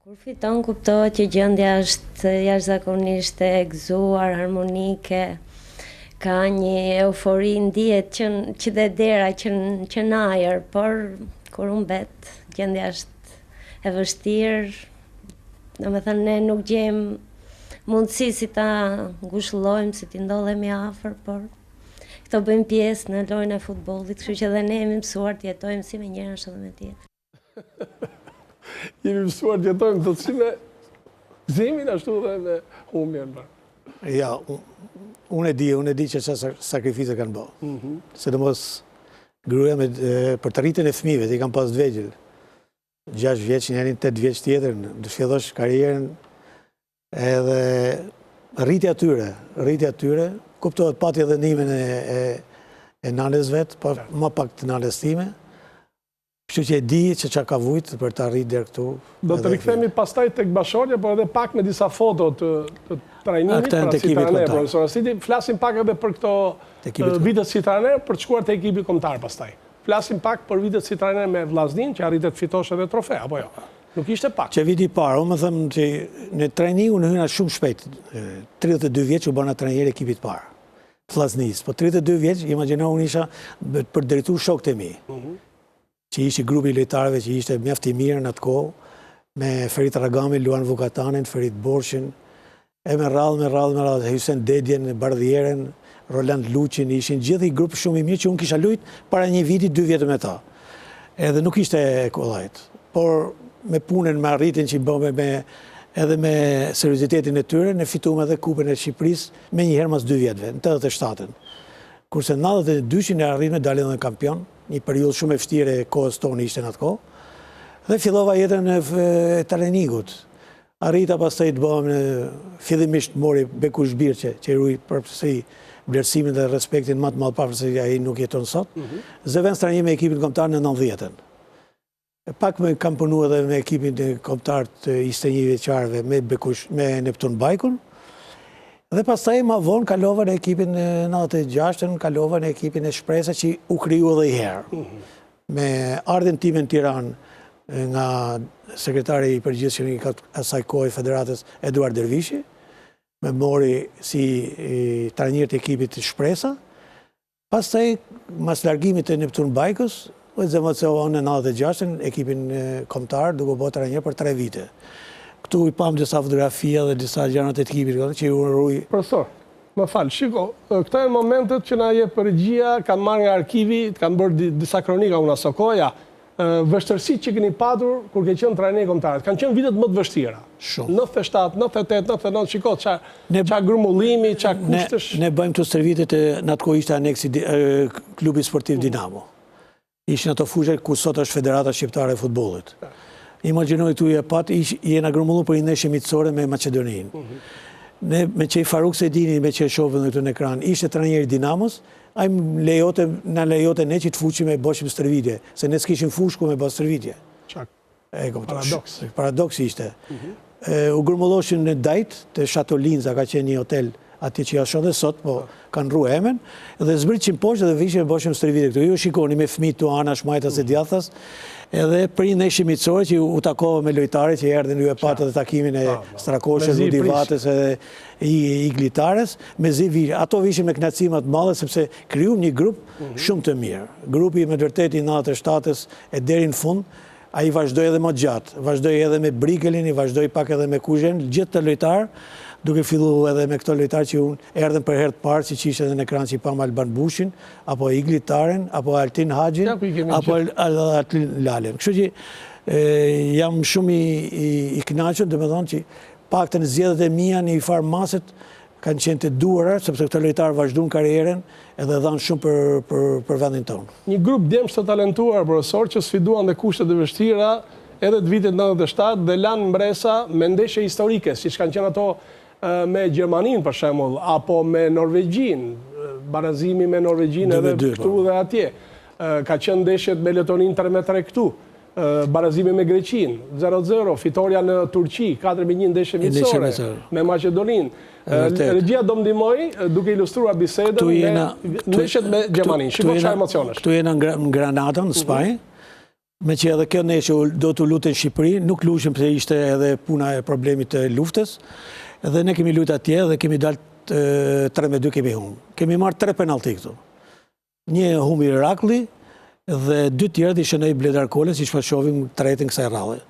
Kur fiton kuptohet që gjendja është jashtëzakonisht e gëzuar, harmonike, ka një eufori ndihet që që te dera që që në ajër, por kur humbet gjendja është e vështirë, Domethënë ne nuk gjejmë mundësi si ta ngushëllojmë, si t'i ndodhemi afër, por këto bëjnë pjesë në lojën e futbollit, kështu që dhe ne jemi mësuar të jetojmë si me njërën ashtu dhe me tjetrën. Jemi mësuar të jetojmë të si me gëzimin ashtu dhe me humbjen. Pra. Ja, unë e di, unë e di që ça sakrifice kanë bo. Mm -hmm. Sidomos gruaja me, për të rritjen e fëmijëve, i kam pas të vegjël. 6 vjeç njërin, 8 vjeç tjetrin, të fillosh karrierën edhe rritja e tyre, rritja e tyre, kuptohet pati edhe ndihmën e, e, e nanës vet, po më pak të nanës time, kështu që e di që ça ka vujt për të arrit deri këtu. Do të rikthehemi pastaj tek bashkëshortja, por edhe pak me disa foto të, të trajnimit, pra si trajner, profesor Astriti, flasim pak edhe për këto vitet si trajner, për të shkuar te ekipi kombëtar pastaj. Flasim pak për vitet si trajner me Vllazninë, që arrite të fitosh edhe trofe, apo jo? Nuk ishte pak. Që viti i parë, unë më them që në trajning unë hyna shumë shpejt, 32 vjeç u bëna trajner ekipit parë, të Vllaznisë. Po 32 vjeç, imagjino unë isha për drejtu shokët e mi, mhm. që ishte grupi i lojtarëve që ishte mjaft i mirë në atë kohë, me Ferit Rragamin, Luan Vukatanin, Ferit Borshin, E me radhë, me radhë, me radhë, Hysen Dedjen, Bardhieren, Roland Luçin, ishin gjithë një grup shumë i mirë që unë kisha lujt para një viti, dy vjetë me ta. Edhe nuk ishte e kollajt, por me punën, me arritjen që i bëme, me, edhe me seriozitetin e tyre, ne fitum edhe Kupën e Shqipërisë menjëherë mas dy vjetëve, në 87-ën. Kurse në 92-shin ne arritëm dalim edhe kampion, një periudhë shumë e vështirë e kohës tonë ishte në atë kohë, dhe fillova jetën e, e trajningut. Arrita pastaj të bëhem në fillimisht mori Bekush Birçe, që i ruj përsëri vlerësimin dhe respektin më të madh pavarësisht se ai nuk jeton sot. Mm -hmm. Zëvendës trajner me ekipin kombëtar në 90-ën. Pak më kam punu edhe me ekipin kombëtar të 21 vjeçarëve me Bekush me Neptun Bajkun. Dhe pastaj ma vonë kalova në ekipin në 96-ën, kalova në ekipin e Shpresa që u kriju edhe një herë. Mm -hmm. Me ardhjen time në Tiranë nga sekretari i përgjithshëm i asaj kohe i Federatës Eduard Dervishi, më mori si trajner të ekipit të Shpresa. Pastaj, mas largimit të Neptun Bajkës, u zëvendësova në 96-ën ekipin kombëtar duke u bërë trajner për 3 vite. Këtu i pamë disa fotografia dhe disa gjëra të ekipit, që i ruj. Profesor, Më fal, shiko, këto janë momentet që na jep regjia, kanë marrë nga arkivi, të kanë bërë disa kronika unë asokohe, ja, vështirësitë që keni patur kur ke qenë trajner i kombëtares, kanë qenë vitet më të vështira. Shumë. 97, 98, 99, shiko, ça, ça grumbullimi, ça kushtesh. Ne, ne bëjmë këto stërvitjet në atë kohë ishte aneksi klubi sportiv Dinamo. Ishin ato fusha ku sot është Federata Shqiptare e Futbollit. Imagjino këtu e patë, jena grumbullu për një ndeshje miqësore me Maqedoninë. Mhm. Ne me që i Faruk Sejdini, me që e shohim dhe këtu në ekran, ishte trajneri i Dinamos, ai lejote, na lejote ne që të futshim e boshim stërvitje, se ne s'kishim fushë ku me bë stërvitje. Çak. E kupton. Paradoks. Paradoks ishte. Mhm. U grumbulloshin në Dajt, te Shato Linza ka qenë një hotel atje që është edhe sot, po kanë ndrru emën, dhe zbritshim poshtë dhe vishim e boshim stërvitje këtu. Ju shikoni me fëmijë tu anash majtas e mhm. djathtas, edhe për një ndeshje miqësore që u takova me lojtarët që erdhën ju e patë edhe takimin e Strakoshës, Rudi Vatës edhe i Igli Tares, mezi vi, ato vishin me kënaqësi më të madhe sepse krijuam një grup mhm. shumë të mirë. Grupi me të vërtetë i 97-ës e deri në fund. Ai vazhdoi edhe më gjatë, vazhdoi edhe me Brikelin, i vazhdoi pak edhe me Kuzhen, gjithë këta lojtarë, duke fillu edhe me këto lojtarë që unë erdhën për herë të parë, siç ishte edhe në ekran që i pamë Alban Bushin, apo Igli Taren, apo Altin Haxhin, apo Altin Lalen. Kështu që jam shumë i kënaqur, domethënë që paktën zgjedhjet e mia në një farë mase kanë qenë të duhura, sepse këto lojtarë vazhduan karrierën edhe dhanë shumë për, për, për vendin tonë. Një grup djemsh të talentuar, profesor, që sfiduan dhe kushtet e vështira edhe të vitit 97 dhe lanë mbresa me ndeshje historike, siç kanë qenë ato me Gjermaninë për shembull, apo me Norvegjinë, barazimi me Norvegjinë edhe po. këtu dhe atje. Ka qenë ndeshjet me Letoninë 3-3 këtu. Barazimi me Greqinë, 0-0, fitorja në Turqi, 4-1 ndeshje miqësore, me Maqedoninë. Regjia do më ndihmojë duke ilustruar bisedën me ndeshjet me Gjermaninë. Shiko çfarë emocionesh. Këtu jena në Granada, në mhm. Spanjë, meqë edhe kjo ndeshje do të luhej në Shqipëri, nuk luhej pse ishte edhe puna e problemit të luftës, edhe ne kemi lujt atje dhe kemi dalë 3-2 kemi humbë. Kemi marrë 3 penalti këtu. Një e humbi Rraklli dhe dy tjerët i shënoi Bledar Kola, siç po shohim tretën kësaj radhe.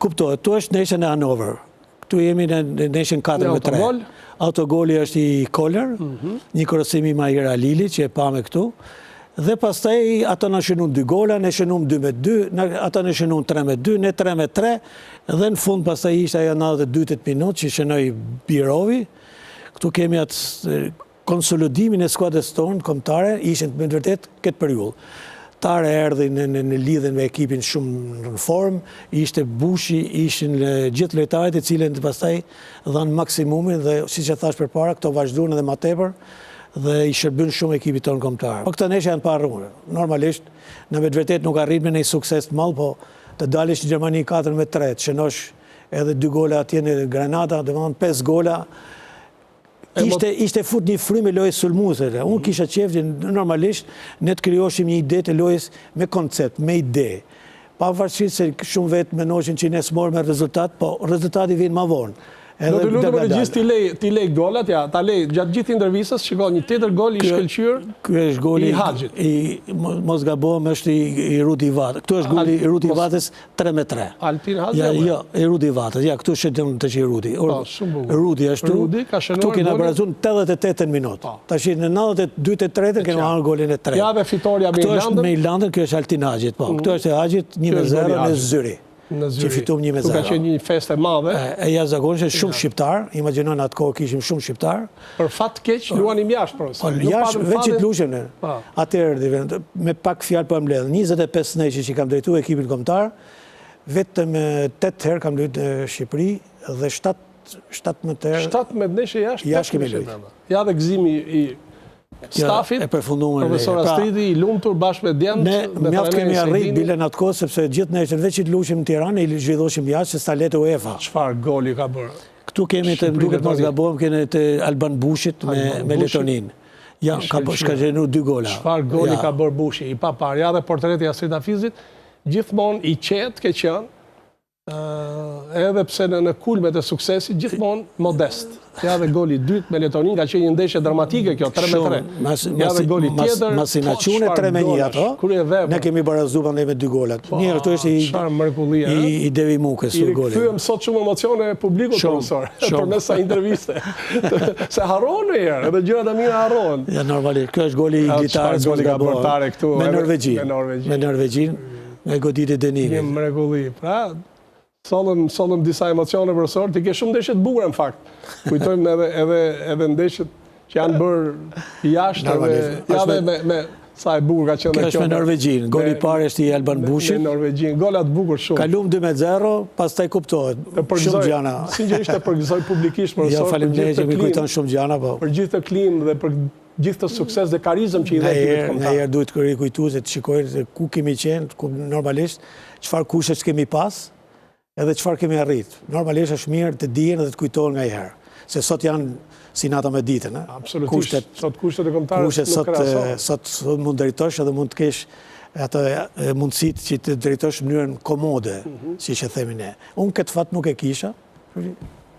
Kuptohet, këtu është ndeshja në Hanover. Këtu jemi në ndeshjen 4 me 3. Autogoli është i Koller, mhm. një krosim i Mahir Halili që e pamë këtu. Dhe pastaj ata na shënuan dy gola, ne shënuam 2 me 2, ata na shënuan 3 me 2, ne 3 me 3 dhe në fund pastaj ishte ajo 92 minutë që shënoi Birovi. Këtu kemi atë Konsolidimin e skuadrës tonë kombëtare ishin me të vërtetë këtë periudhë. Tare erdhi në në në lidhje me ekipin shumë në formë, ishte Bushi, ishin gjithë lojtarët të cilët pastaj dhanë maksimumin dhe siç e thashë përpara, këto vazhduan edhe më tepër dhe i shërbyen shumë ekipit tonë kombëtar. Po këto ndeshje janë të paharruara. Normalisht, ne me të vërtetë nuk arritëm në një sukses të madh, po të dalësh në Gjermani 4 me 3, të shënosh edhe dy gola atje në Granada, domethënë 5 gola, Ishte, ishte fut një frymë e lojës sulmuese. Unë mhm. kisha qejf që normalisht ne të krijoshim një ide të lojës me koncept, me ide. Pavarësisht se shumë vetë mendoshin që ne s'morëm rezultat, po rezultati vjen ma vonë. Edhe Do të lutem regjisë t'i lej, t'i lej golat, ja, ta lej gjatë gjithë intervistës, shiko një tjetër gol i shkëlqyer Ky është goli i Haxhit. I mos gabohem është i, i Rudi Vatës. Këtu është goli i Rudi Vatës 3 me 3. Altin Haxhi ja, jo, i Rudi Vatës. Ja, këtu është të që i Rudi. Po, shumë bukur. Rudi është Rudi ka shënuar Këtu kena barazu në 88 minutë. Po. Tash në 92 të tretën kena marrë golin e tretë. Ja dhe fitorja me Irlandën. Këtu është me Irlandën, kjo është Altin Haxhit, po. Mm. Këtu është e Haxhit 1-0 në Zyrih. Në Zyrih. Që fitum 1-0. Këtu ka qenë një festë e madhe. E jashtëzakonshme, shumë shqiptar. Imagjino në atë kohë kishim shumë shqiptar. Për fat keq, po. luanim jashtë, profesor. Po, jashtë, veç që të lushim ne. Po. Atëherë, me pak fjalë po e mbledh, 25 ndeshje që kam drejtu ekipin kombëtar, vetëm 8 herë kam lujt në Shqipëri dhe 7 17 herë 17 ndeshje jashtë, jashtë kemi lujt. Ja dhe gëzimi i stafit, e përfunduar profesor pra, Astriti i lumtur bashkë me djemtë, ne mjaft kemi arrit bile në atë kohë sepse gjithë ndeshjet veç që të lushim në Tiranë i zhvilloshim jashtë se s'ta lente UEFA. Çfarë goli ka bërë? Këtu kemi të më duket mos gabohem kemi të Alban Bushit me me Letoninë. Ja, ka bërë ka shënuar dy gola. Çfarë goli ka bërë Bushi, i paparë. Ja dhe portreti i Astrit Hafizit, gjithmonë i qetë ke qenë, edhe pse në në kulmet e suksesit, gjithmonë modest. Ja dhe goli i dytë me Letoninë, ka qenë një ndeshje dramatike kjo, 3 me 3. Ja dhe goli tjetër, masi na po, çunë 3 me 1 ato. Ne kemi barazu mandej me dy golat. Po, një këtu është i çfarë mrekullie, i, i Devi Mukës i goli. I kthyem sot shumë emocione publikut profesor, përmes kësaj interviste. Se harrohen ndonjëherë, edhe gjërat e mira harrohen. Ja normalisht, kjo është goli i Igli Tares, goli ka bërë Tare këtu me Norvegjinë. Me Norvegjinë. Me Norvegjinë. Me goditje dënimi. Një mrekulli. Pra, sollëm, sollëm disa emocione, profesor, ti ke shumë ndeshje të bukura në fakt. Kujtojmë edhe, edhe, edhe ndeshjet që janë bërë jashtë edhe, ja dhe me, me sa e bukur ka qenë kjo. Kjo është me Norvegjinë, goli i parë është i Alban Bushit. Me Norvegjinë, gola të bukur shumë. Kalum 2-0, pastaj kuptohet. Shumë gjana. Sinqerisht të përgëzoj publikisht, profesor. Jo, faleminderit që m'i kujton shumë gjana, po. Për gjithë këtë klimë dhe për gjithë këtë sukses dhe karizëm që i dhe ekipit kombëtar. Nganjëherë duhet të rikujtu se të shikojnë se ku kemi qenë, ku normalisht, çfarë kushtesh kemi pas, edhe çfarë kemi arrit. Normalisht është mirë të dihen dhe të kujtohen nganjëherë. Se sot janë si nata me ditën. Absolutisht, kushtet, sot kushtet e kombëtares nuk krahasohen. Sot, sot mund drejtosh edhe mund të kesh ato mundësitë që të drejtosh në mënyrën komode, mm -hmm. siç e themi ne. Unë këtë fat nuk e kisha,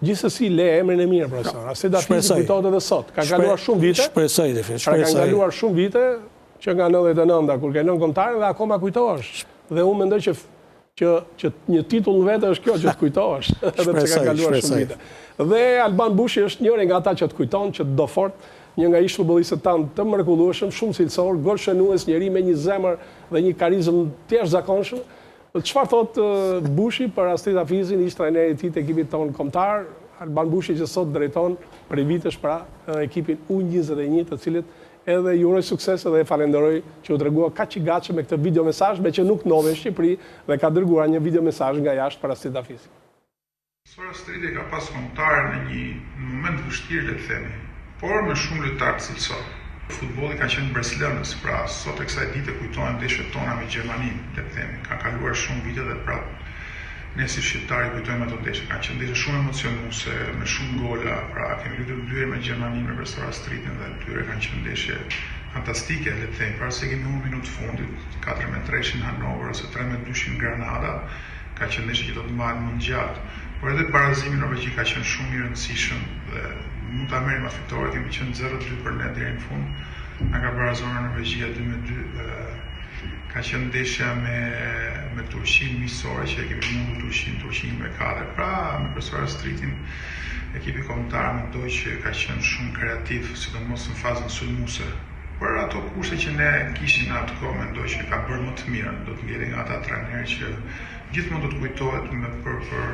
Gjithsesi le emrin e mirë, profesor. Astrit Hafizi kujtohet edhe sot. Ka kaluar shumë vite. Shpresoj dhe shpresoj. Pra kanë kaluar shumë vite që nga 99-a kur ke lënë kombëtaren dhe akoma kujtohesh. Dhe unë mendoj që. Që që një titull në vete është kjo që të kujtohesh, edhe pse kanë kaluar shumë vite. Dhe Alban Bushi është njëri nga ata që të kujton, që të do fort, një nga ish-futbollistët tanë të mrekullueshëm, shumë cilësor, golshënues, njeri me një zemër dhe një karizëm të jashtëzakonshëm. Çfarë thotë Bushi për Astrit Hafizin, ish-trajneri i tij të ekipit tonë kombëtar, Alban Bushi që sot drejton prej vitesh pra ekipin U21, të cilit Edhe i uroj sukses edhe e falenderoj që u tregua kaq i gatshëm me këtë videomesazh meqë nuk ndodhej në Shqipëri dhe ka dërguar një videomesazh nga jashtë për Astrit Hafizin. Profesor Astriti e ka pas kombëtaren në një moment të vështirë le të themi, por me shumë lojtarë cilësorë. Futbolli ka qenë mbresëlënës, pra sot e kësaj dite kujtohen ndeshjet tona me Gjermaninë, le të themi, kanë kaluar shumë vite dhe prapë ne si shqiptarë i kujtojmë ato ndeshje. Kanë qenë ndeshje shumë emocionuese, me shumë gola, pra kemi luajtur dy herë me Gjermaninë me profesor Astritin dhe dy herë kanë qenë ndeshje fantastike, le të themi, para se kemi humbur minutë të fundit, 4 me 3 në Hanover ose 3 me 2 në Granada, ka qenë ndeshje që do të mbahen mend gjatë. Por edhe barazimi në Norvegji ka qenë shumë i rëndësishëm dhe mund ta merrim atë fitore, kemi qenë 0-2 për ne deri në fund. Na ka barazuar Norvegjia 2 me 2 Ka qenë ndeshja me me Turqinë miqësore që e kemi mundur Turqinë, Turqinë me 4. Pra, me profesor Astritin, ekipi kombëtar mendoj që ka qenë shumë kreativ, sidomos në fazën sulmuese. Për ato kushte që ne kishim në atë kohë, mendoj që ka bërë më të mirën. Do të ngelë nga ata trajnerë që gjithmonë do të kujtohet me për për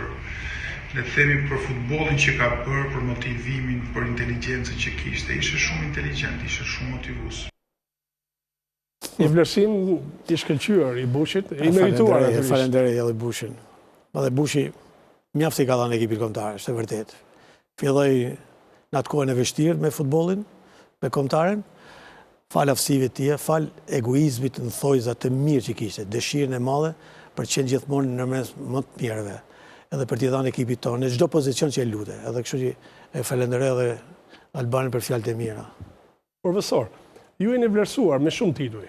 le të themi për futbollin që ka bërë, për motivimin, për inteligjencën që kishte. Ishte shumë inteligjent, ishte shumë motivues. Një vlerësim i shkëlqyer i Bushit, i merituar natyrisht. Falenderoj edhe Bushin. Edhe Bushi mjaft i ka dhënë ekipit kombëtar, është e vërtetë. Filloi në atë kohën e vështirë me futbollin, me kombëtaren, falë aftësive të tija, falë egoizmit në thonjëza të mirë që kishte, dëshirën e madhe për të qenë gjithmonë në mes më të mirëve, edhe për t'i dhënë ekipit tonë në çdo pozicion që e lute. Edhe kështu që e falenderoj edhe Albanin për fjalët e mira. Profesor, ju jeni vlerësuar me shumë tituj,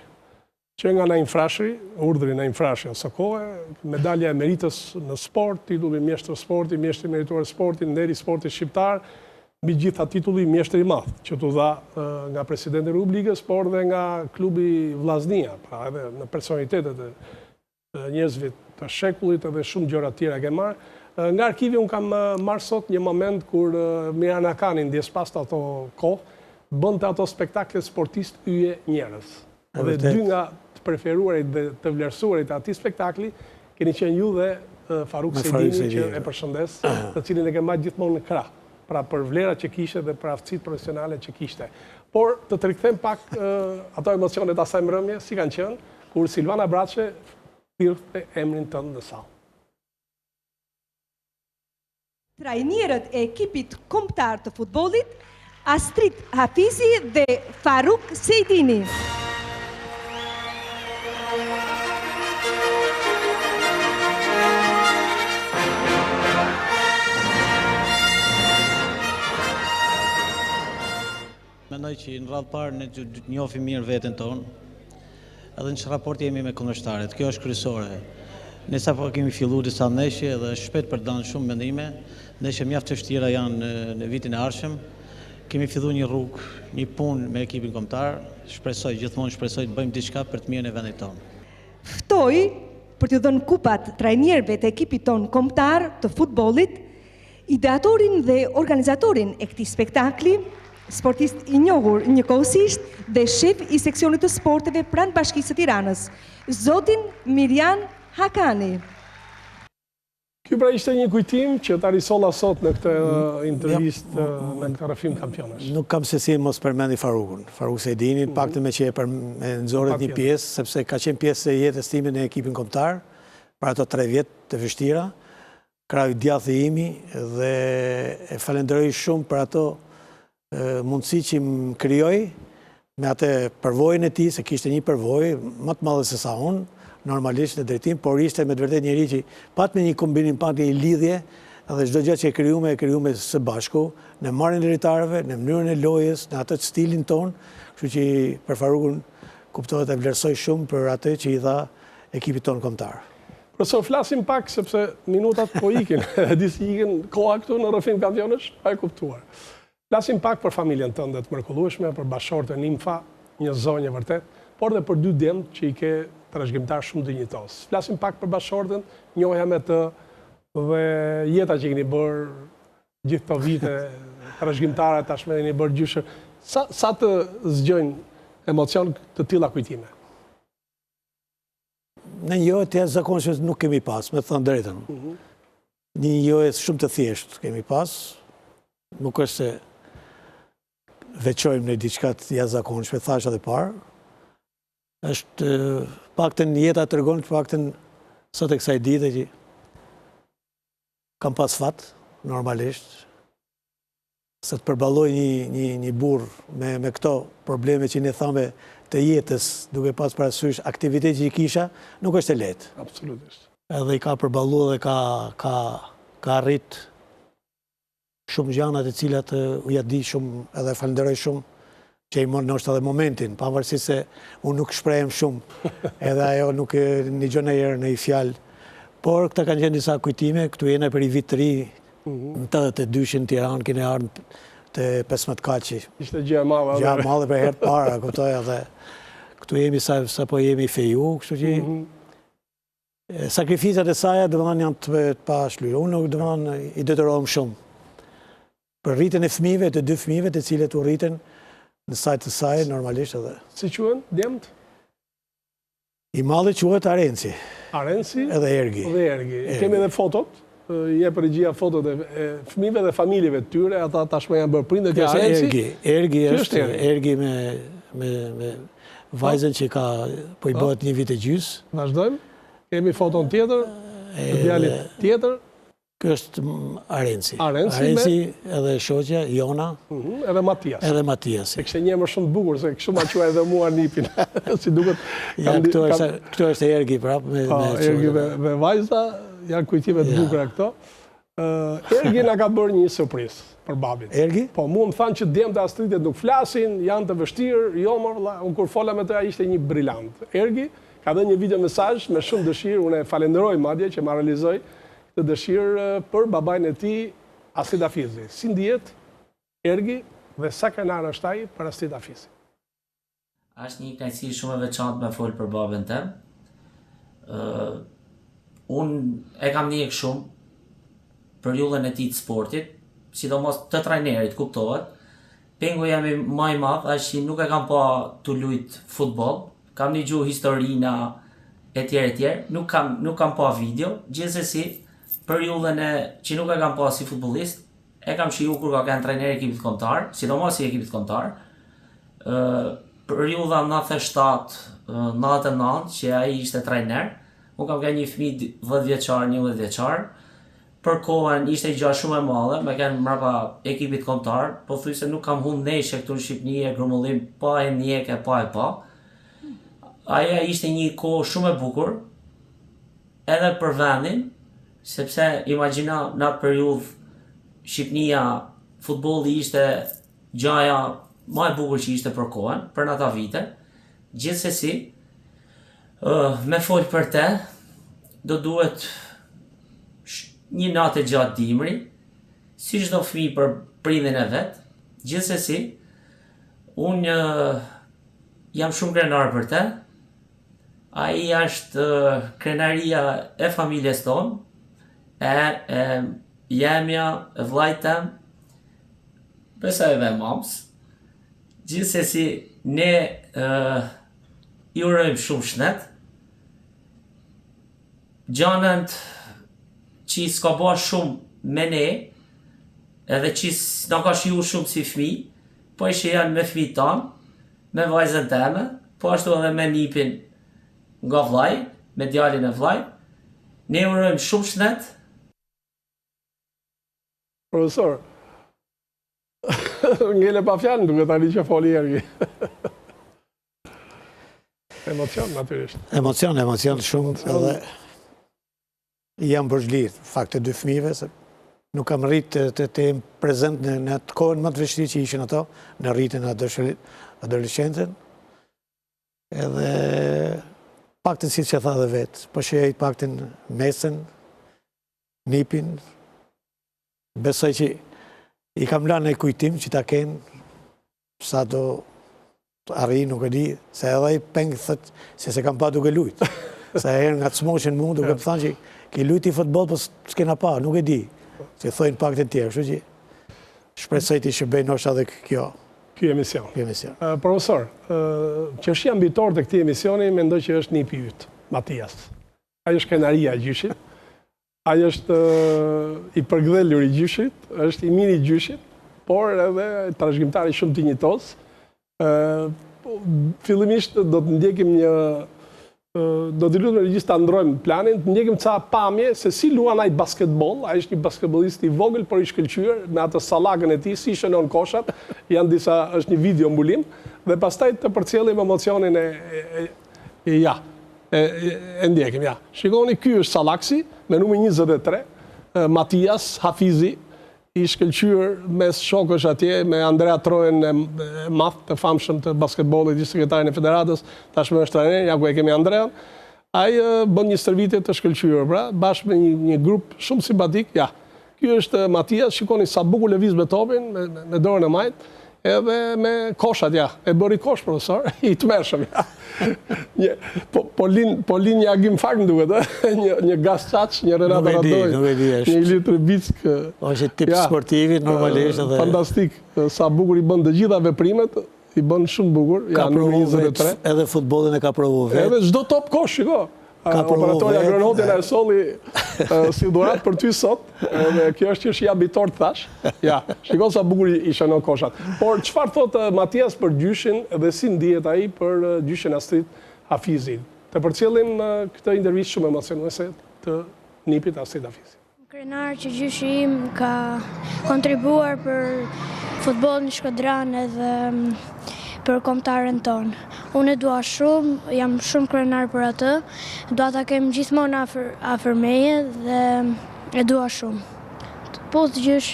që nga Naim Frashëri, urdhri Naim Frashëri asokohe, medalja e meritës në sport, titulli mjeshtër sporti, mjeshtër i merituar sporti, nderi i sportit shqiptar, mbi gjitha titulli mjeshtër i madh, që t'u dha nga presidenti i Republikës, por dhe nga klubi Vllaznia, pra edhe në personalitetet e njerëzve të shekullit edhe shumë gjëra të tjera ke marrë. Nga arkivi unë kam marrë sot një moment kur Miran Hakani, ndjesë pastë ato kohë, bënte ato spektakle sportistë yje njerëz. Dhe dy nga të preferuarit dhe të vlerësuarit e atij spektakli keni qenë ju dhe Faruk Sejdini që e përshëndes, të cilin e ke mbajt gjithmonë në krah, pra për vlerat që kishte dhe për aftësitë profesionale që kishte. Por të të rikthejmë pak ato emocionet e asaj mbrëmje, si kanë qenë, Kur Silvana Braçe thirrte emrin tënd në sallë. Trajnerët e ekipit kombëtar të futbollit, Astrit Hafizi dhe Faruk Sejdini. Mendoj që në radhë parë ne të njohim mirë veten tonë, edhe në ç'raport jemi me kundërshtarët. Kjo është kryesore. Ne sapo kemi fillu disa ndeshje dhe është shpejt për të dhënë shumë mendime. Ndeshje mjaft të vështira janë në vitin e ardhshëm. Kemi fillu një rrugë, një punë me ekipin kombëtar. Shpresoj, gjithmonë shpresoj të bëjmë diçka për të mirën e vendit tonë. Ftoj për t'ju dhënë kupat trajnerëve të ekipit tonë kombëtar të futbollit, Ideatorin dhe organizatorin e këtij spektakli, sportist i njohur njëkohësisht dhe shef i seksionit të sporteve pranë Bashkisë së Tiranës, zotin Mirjan Hakani. Ky pra ishte një kujtim që ta risolla sot në këtë intervistë, në këtë rrëfim kampionësh. Nuk kam se si mos përmendi Farukun. Faruk Sejdinin, mm paktën meqë e për, e nxorët një pjesë, sepse ka qenë pjesë e jetës time në ekipin kombëtar, për ato tre vjet të vështira. Krahu i djathtë i imi dhe e falenderoj shumë për ato mundësi që më krijoi me atë përvojën e tij, se kishte një përvojë më të madhe se sa unë, normalisht në drejtim, por ishte me të vërtetë njeri që patëm një kombinim, patëm një lidhje dhe çdo gjë që e krijume, e krijume së bashku, në marrjen e lojtarëve, në mënyrën e lojës, në atë stilin tonë, kështu që për Farukun kuptohet e vlerësoj shumë për atë që i dha ekipit tonë kombëtar. Profesor, flasim pak sepse minutat po ikin, e di si ikin koha këtu në rrëfim kampionësh, pa e kuptuar. Flasim pak për familjen tënde të mrekullueshme, për bashkëshorten Nimfa, një zonjë e vërtetë, por dhe për dy djemtë që i ke trashëgimtar shumë dinjitoz. Flasim pak për bashkëshorten, njohja me të dhe jeta që keni bërë gjithë këto vite, trashëgimtare tashmë jeni bërë gjyshër. Sa, sa të zgjojnë emocion të tilla kujtime? Një njohje të jashtëzakonshme nuk kemi pas, me thënë drejtën. Mhm. Një njohje shumë të thjeshtë kemi pas, nuk është se veçojmë në diçka të jashtëzakonshme, thashë edhe parë. Është paktën jeta tregon të paktën sot e kësaj dite që kam pas fat, normalisht, se të përballoj një, një, një burrë me, me këto probleme që ne thamë të jetës, duke pas parasysh aktivitet që i kisha, nuk është e lehtë. Absolutisht. Edhe i ka përballu dhe ka, ka, ka arrit shumë gjana të cilat ia di shumë edhe falënderoj shumë që i morë ndoshta edhe momentin, pavarësisht se unë nuk shprehem shumë, edhe ajo nuk e nigjon ndonjëherë një fjalë. Por këta kanë qenë disa kujtime, këtu jena për i vit të ri, mhm. në 82-shin në Tiranë, kene ardhë te 15 kashi. Ishte gjë e madhe. Gjë e madhe për herë të parë, kuptoj edhe. Këtu jemi sa, sa po jemi feju, kështu që mhm. Sakrificat e saja, domethënë, janë të pashlyera. Unë, domethënë, i detyrohem shumë. Për rritjen e fëmijëve, të dy fëmijëve, të cilët u rritën në sajë të saj, normalisht edhe. Si quhen, djemtë? I madhi quhet Arenci. Arenci? Edhe Ergi. Edhe Ergi. Kemi edhe fotot, jep regjia fotot e fëmijëve dhe familjeve të tyre, ata tashmë janë bërë prindër. Kjo është Ergi. Ergi është Ergi me me vajzën që ka po i po. bëhet një vit e gjys. Vazhdojmë. Kemi foton tjetër, të djalit tjetër. Ky është Arenci. Arenci, Arenci edhe shoqja, Jona. Mhm, edhe Matias. Edhe Matias. E kishte një emër shumë të bukur, se kështu ma quaj edhe mua nipin. Si duket... Ja, këtu është, këtu është Ergi prapë. Me, po, me Ergi dhe, dhe vajza, janë kujtime të bukura këto. Ergi na ka bërë një surprizë për babin. Ergi? Po, mua më thanë që djemtë e Astritit nuk flasin, janë të vështirë, jo mor vëlla, unë kur fola me të ai ishte një brilant. Ergi ka dhënë një video mesazh me shumë dëshirë, unë e falenderoj madje që ma realizoi këtë dëshirë për babain e tij Astrit Hafizi. Si ndihet Ergi dhe sa krenar është ai për Astrit Hafizin? Është një kënaqësi shumë e veçantë me fol për babën tem. Ë unë e kam ndjek shumë periudhën e tij të sportit, sidomos të trajnerit, kuptohet. Pengu jem ma i madh është që nuk e kam pa tu lujt futboll, kam nigju historina e tjerë e tjerë, nuk kam nuk kam pa video, gjithsesi periudhën e që nuk e kam pa si futbollist, E kam shiju kur ka qenë trajner i ekipit kombëtar, sidomos i ekipit kombëtar. Ë periudha 97, 99 që ai ishte trajner, unë kam qenë një fëmijë 10 vjeçar, 11 vjeçar. Për kohën ishte gjë shumë e madhe, me qenë mbrapa ekipit kombëtar, pothuajse nuk kam humb ndeshje këtu në Shqipëni e grumullim pa e ndjek e pa e pa. Ajo ishte një kohë shumë e bukur, edhe për vendin, sepse imagjino në atë periudhë Shqipnia futbolli ishte gjaja ma e bukur që ishte për kohën, për në ata vite. Gjithsesi, me fol për te, do duhet një natë e gjatë dimri, si çdo fëmijë për prindin e vet. Gjithsesi, unë jam shumë krenar për te, Ai është krenaria e familjes tonë, e, e jemja, e vllait tem, besoj edhe e mamës. Gjithsesi, ne e, i urojmë shumë shnet. Gjanat që s'ka bo shumë me ne, edhe që s'na ka shiju shumë si fmi, po i shijon me fmijt tanë, me vajzën teme, po ashtu edhe me nipin nga vllai, me djalin e vllait. Ne urojmë shumë shnet. Profesor, ngele pa fjalë duke tani që foli Ergi. Emocion, natyrisht. Emocion, emocion shumë edhe Jam borxhli, fakt të dy fëmijëve, se nuk kam rrit të, të, të jem prezent në, në atë kohën më të vështirë që ishin ato, në rritjen e adoleshencën. Edhe paktën siç e tha dhe vetë, po shijoj paktën mesën, nipin, besoj që i kam lanë një kujtim që ta kenë sa do Arri, nuk e di, se edhe ai peng thotë se s'e kam pa duke lujt. Sa herë ngacmoshin mu duke më thënë që ke lujt ti futboll, po s'kena pa, nuk e di. Se thojnë pak të tjerë, kështu që shpresoj t'i shërbej ndoshta edhe kjo. Ky emision. Ky emision. Profesor, qershia mbi tortë e këtij emisioni mendoj që është nipi yt, Matias. Ai është krenaria e gjyshit. Ai është i përkëdhelur i gjyshit, është i miri i gjyshit, por edhe trashëgimtari shumë dinjitoz. Fillimisht do të ndjekim një do t'i lutem regjisë ta ndrojmë planin, të ndjekim ca pamje se si luan ai basketboll, ai është një basketbollist i vogël por i shkëlqyer me atë sallakën e tij, si shënon koshat, janë disa është një video mbulim dhe pastaj të përcjellim emocionin e, e, e ja. E, e ndjekim, ja. Shikoni, ky është Sallaksi, me numrin 23, Matias Hafizi, i shkëlqyer mes shokësh atje, me Andrea Trojën e madh të famshëm të basketbollit, ish sekretarin e federatës, tashmë është trajner, ja ku e kemi Andrean. Ai bën një stërvitje të shkëlqyer, pra, bashkë me një, një grup shumë simpatik, ja. Ky është Matias, shikoni sa bukur lëviz me topin, me, me dorën e majtë, edhe me koshat, ja, e bëri kosh, profesor, i tmerrshëm, ja. Një, po, po lin, po lin një Agim Fak, më duket, e? një, një Gaz Çaç, një Renata Radoj, një Ilir Trebick. Është tip ja, sportivi, normalisht. Edhe... Fantastik, sa bukur i bën të gjitha veprimet, i bën shumë bukur, ja, numri 23. Edhe futbollin e ka provu vetë. Edhe çdo top kosh, shiko. Ka provu vetë. Operatori Agron Hoti na e solli si dhuratë për ty sot, edhe kjo është qershia mbi tortë thashë. Ja, shiko sa bukur i shënon koshat. Por çfarë thotë Matias për gjyshin dhe si ndihet ai për gjyshin Astrit Hafizi? Të përcjellim këtë intervistë shumë emocionuese të nipit Astrit Hafizi. Krenar që gjyshi im ka kontribuar për futbollin shkodran edhe mm, për kombëtaren tonë. Unë e dua shumë, jam shumë krenar për atë, dua ta kem gjithmonë afër, afër meje dhe e dua shumë. Të puth gjysh.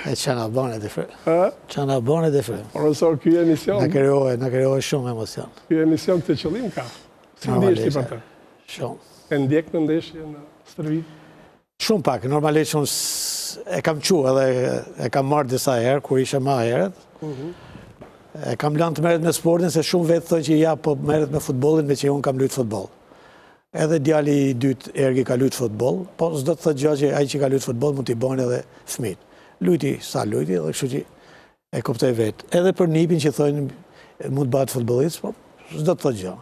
E ça na bane të fre. Ça na bane të fre. Profesor, ky emision... Na krijoi, na krijoi shumë emocion. Ky emision këtë qëllim ka. Si ndihesh ti për të? Shumë. E ndjek në ndeshje në stërvitje? Shumë pak, normalisht unë e kam çu edhe e kam marrë disa herë, kur isha ma herët. Mhm. E kam lanë të merret me sportin, se shumë vetë thonë që ja, po merret me futbollin, meqë unë kam lujtë futboll. Edhe djali i dytë, Ergi, ka lujtë futboll, po s'do të thotë gjë që ai që ka lujtë futboll mund t'i bojnë edhe fëmijët. Lujti sa lujti, dhe kështu që E kuptoj vetë. Edhe për nipin që thonë mund të bëhet futbollist, po s'do të thotë gjë.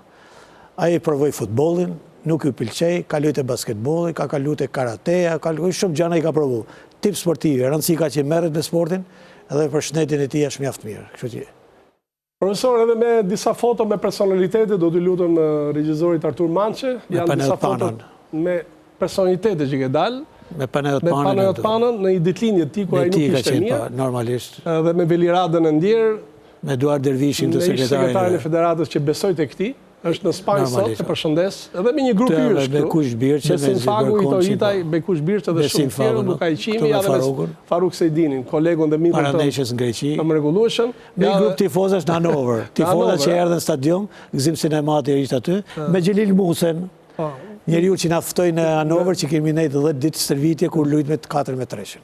Ai provoi futbollin, nuk iu pëlqej, kaloi te basketbolli, ka kalu te karateja, ka kalu shumë gjëra i ka provu. Tip sportivi, rëndësi ka që merret me sportin dhe për shëndetin e tij është mjaft mirë. Kështu që Profesor, edhe me disa foto me personalitete, do t'i lutem regjisorit Artur Mançe, janë disa foto me personalitete që ke dalë, me Panajot Panën, me Panajot Panën në një ditëlindje të tij kur ai nuk ishte mirë, po, normalisht. Dhe me Veli Radën e ndjerë, me Eduard Dervishin të sekretarin, sekretarin e federatës që besoj tek ti, është në Spanjë sot, të përshëndes, edhe me një grup yjesh këtu. Bekush Birçe, Besim Fagu, Ito Hitaj, po. Bekush Birçe dhe shumë tjerë, Luka Qimi, edhe me Faruk Sejdinin, kolegun dhe mikun tonë. Para në Greqi. Të mrekullueshëm. Me një grup tifozash në Hanover. Tifozat që erdhën në stadium, Gëzim Sinemati ishte aty, me Xhelil Musën, po. njeriu që na ftoi në Hanover që kemi nejtë 10 ditë stërvitje kur lujt me 4 me 3.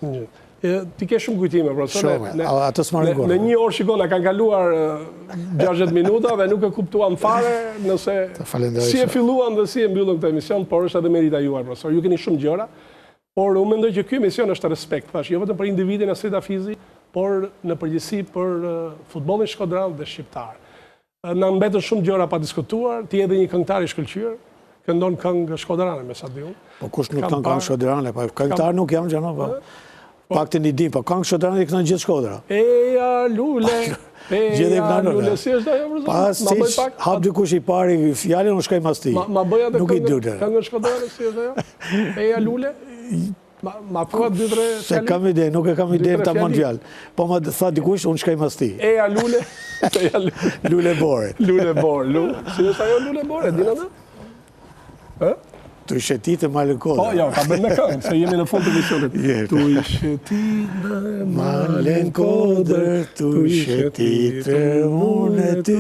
Ti ke shumë kujtime, profesor. Shumë, ato s'marrin kurrë. Në një orë shiko, na kanë kaluar 60 minuta dhe nuk e kuptuam fare nëse si e filluam dhe si e mbyllëm këtë emision, por është edhe merita juaj, profesor. Ju keni shumë gjëra, por unë mendoj që ky emision është respekt, thashë, jo vetëm për individin Astrit Hafizi, por në përgjithësi për futbollin shkodran dhe shqiptar. Na mbetën shumë gjëra pa diskutuar, ti je edhe një këngëtar i shkëlqyer, këndon këngë shkodrane me sa di unë. Po kush nuk këndon këngë shkodrane, po këngëtar nuk jam gjë, po. po. Paktën i di, po këngë shkodrane i këndon gjithë Shkodra. Eja lule, eja lule, si është ajo për Pa, si, hap dikush i pari fjalën, unë shkoj mas tij. Ma bëj atë këngën shkodrane, si është ajo? Eja lule? Ma thua dy tre fjali? S'e kam ide, nuk e kam ide ta mund fjalë. Po më tha dikush, unë shkoj mas tij. Eja lule, eja lule. Lule bore. Lule bore, lule. Si është ajo lule bore, din atë? Ë? Tu shëtit male kodër. Po, jo, ta bëjmë me këngë, se jemi në fund të emisionit. Tu shëtit male kodër, tu shëtit unë e ty.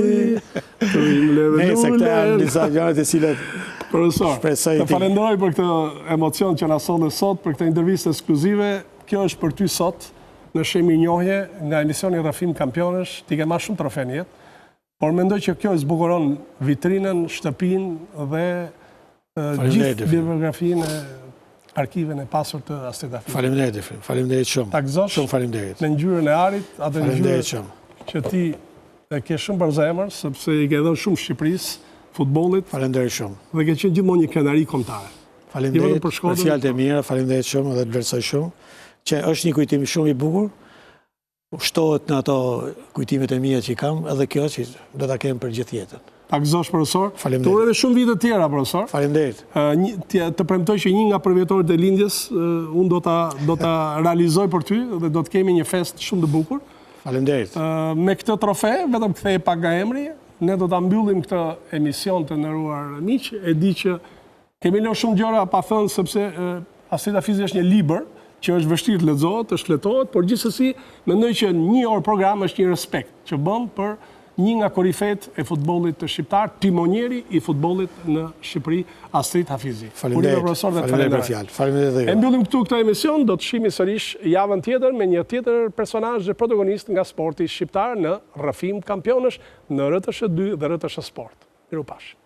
Nëse këta janë disa gjëra të cilat Profesor, të falenderoj për këtë emocion që na solle sot, për këtë intervistë ekskluzive. Kjo është për ty sot. Në shenjë mirënjohje nga emisioni Rrëfim Kampionësh, ti ke marrë shumë trofe në jetë, por mendoj që kjo e zbukuron vitrinën, shtëpinë dhe gjithë biografinë e arkivin e pasur të Astrit Hafizit. Faleminderit Efrim, faleminderit shumë. Ta gëzosh. Shumë faleminderit. Me ngjyrën e arit, atë ngjyrë që ti e ke shumë për zemër, sepse i ke dhënë shumë Shqipërisë, futbollit. Faleminderit shumë. Dhe ke qenë gjithmonë një krenari kombëtare. Faleminderit për fjalët e mira, faleminderit shumë dhe të vlerësoj shumë. Që është një kujtim shumë i bukur, shtohet në ato kujtimet e mia që i kam, edhe kjo që do ta kem për gjithë jetën. Ta gëzosh profesor. Faleminderit. Të uroj edhe shumë vite të tjera profesor. Faleminderit. Të premtoj që një nga përvjetorët e lindjes unë do ta do ta realizoj për ty dhe do të kemi një festë shumë të bukur. Faleminderit. Me këtë trofe, vetëm ktheje pak nga emri, ne do ta mbyllim këtë emision të nderuar miq. E di që Kemi lënë shumë gjëra pa thënë sepse Astrit Hafizi është një libër që është vështirë të lexohet, të shfletohet, por gjithsesi mendoj që një orë program është një respekt që bën për një nga korifetë e futbollit shqiptar, timonieri i futbollit në Shqipëri, Astrit Hafizi. Faleminderit, profesor dhe faleminderit për fjalë. Faleminderit dhe ju. E mbyllim këtu këtë emision, do të shihemi sërish javën tjetër me një tjetër personazh dhe protagonist nga sporti shqiptar në Rrëfim Kampionësh në RTSH 2 dhe RTSH Sport. Mirupafshim.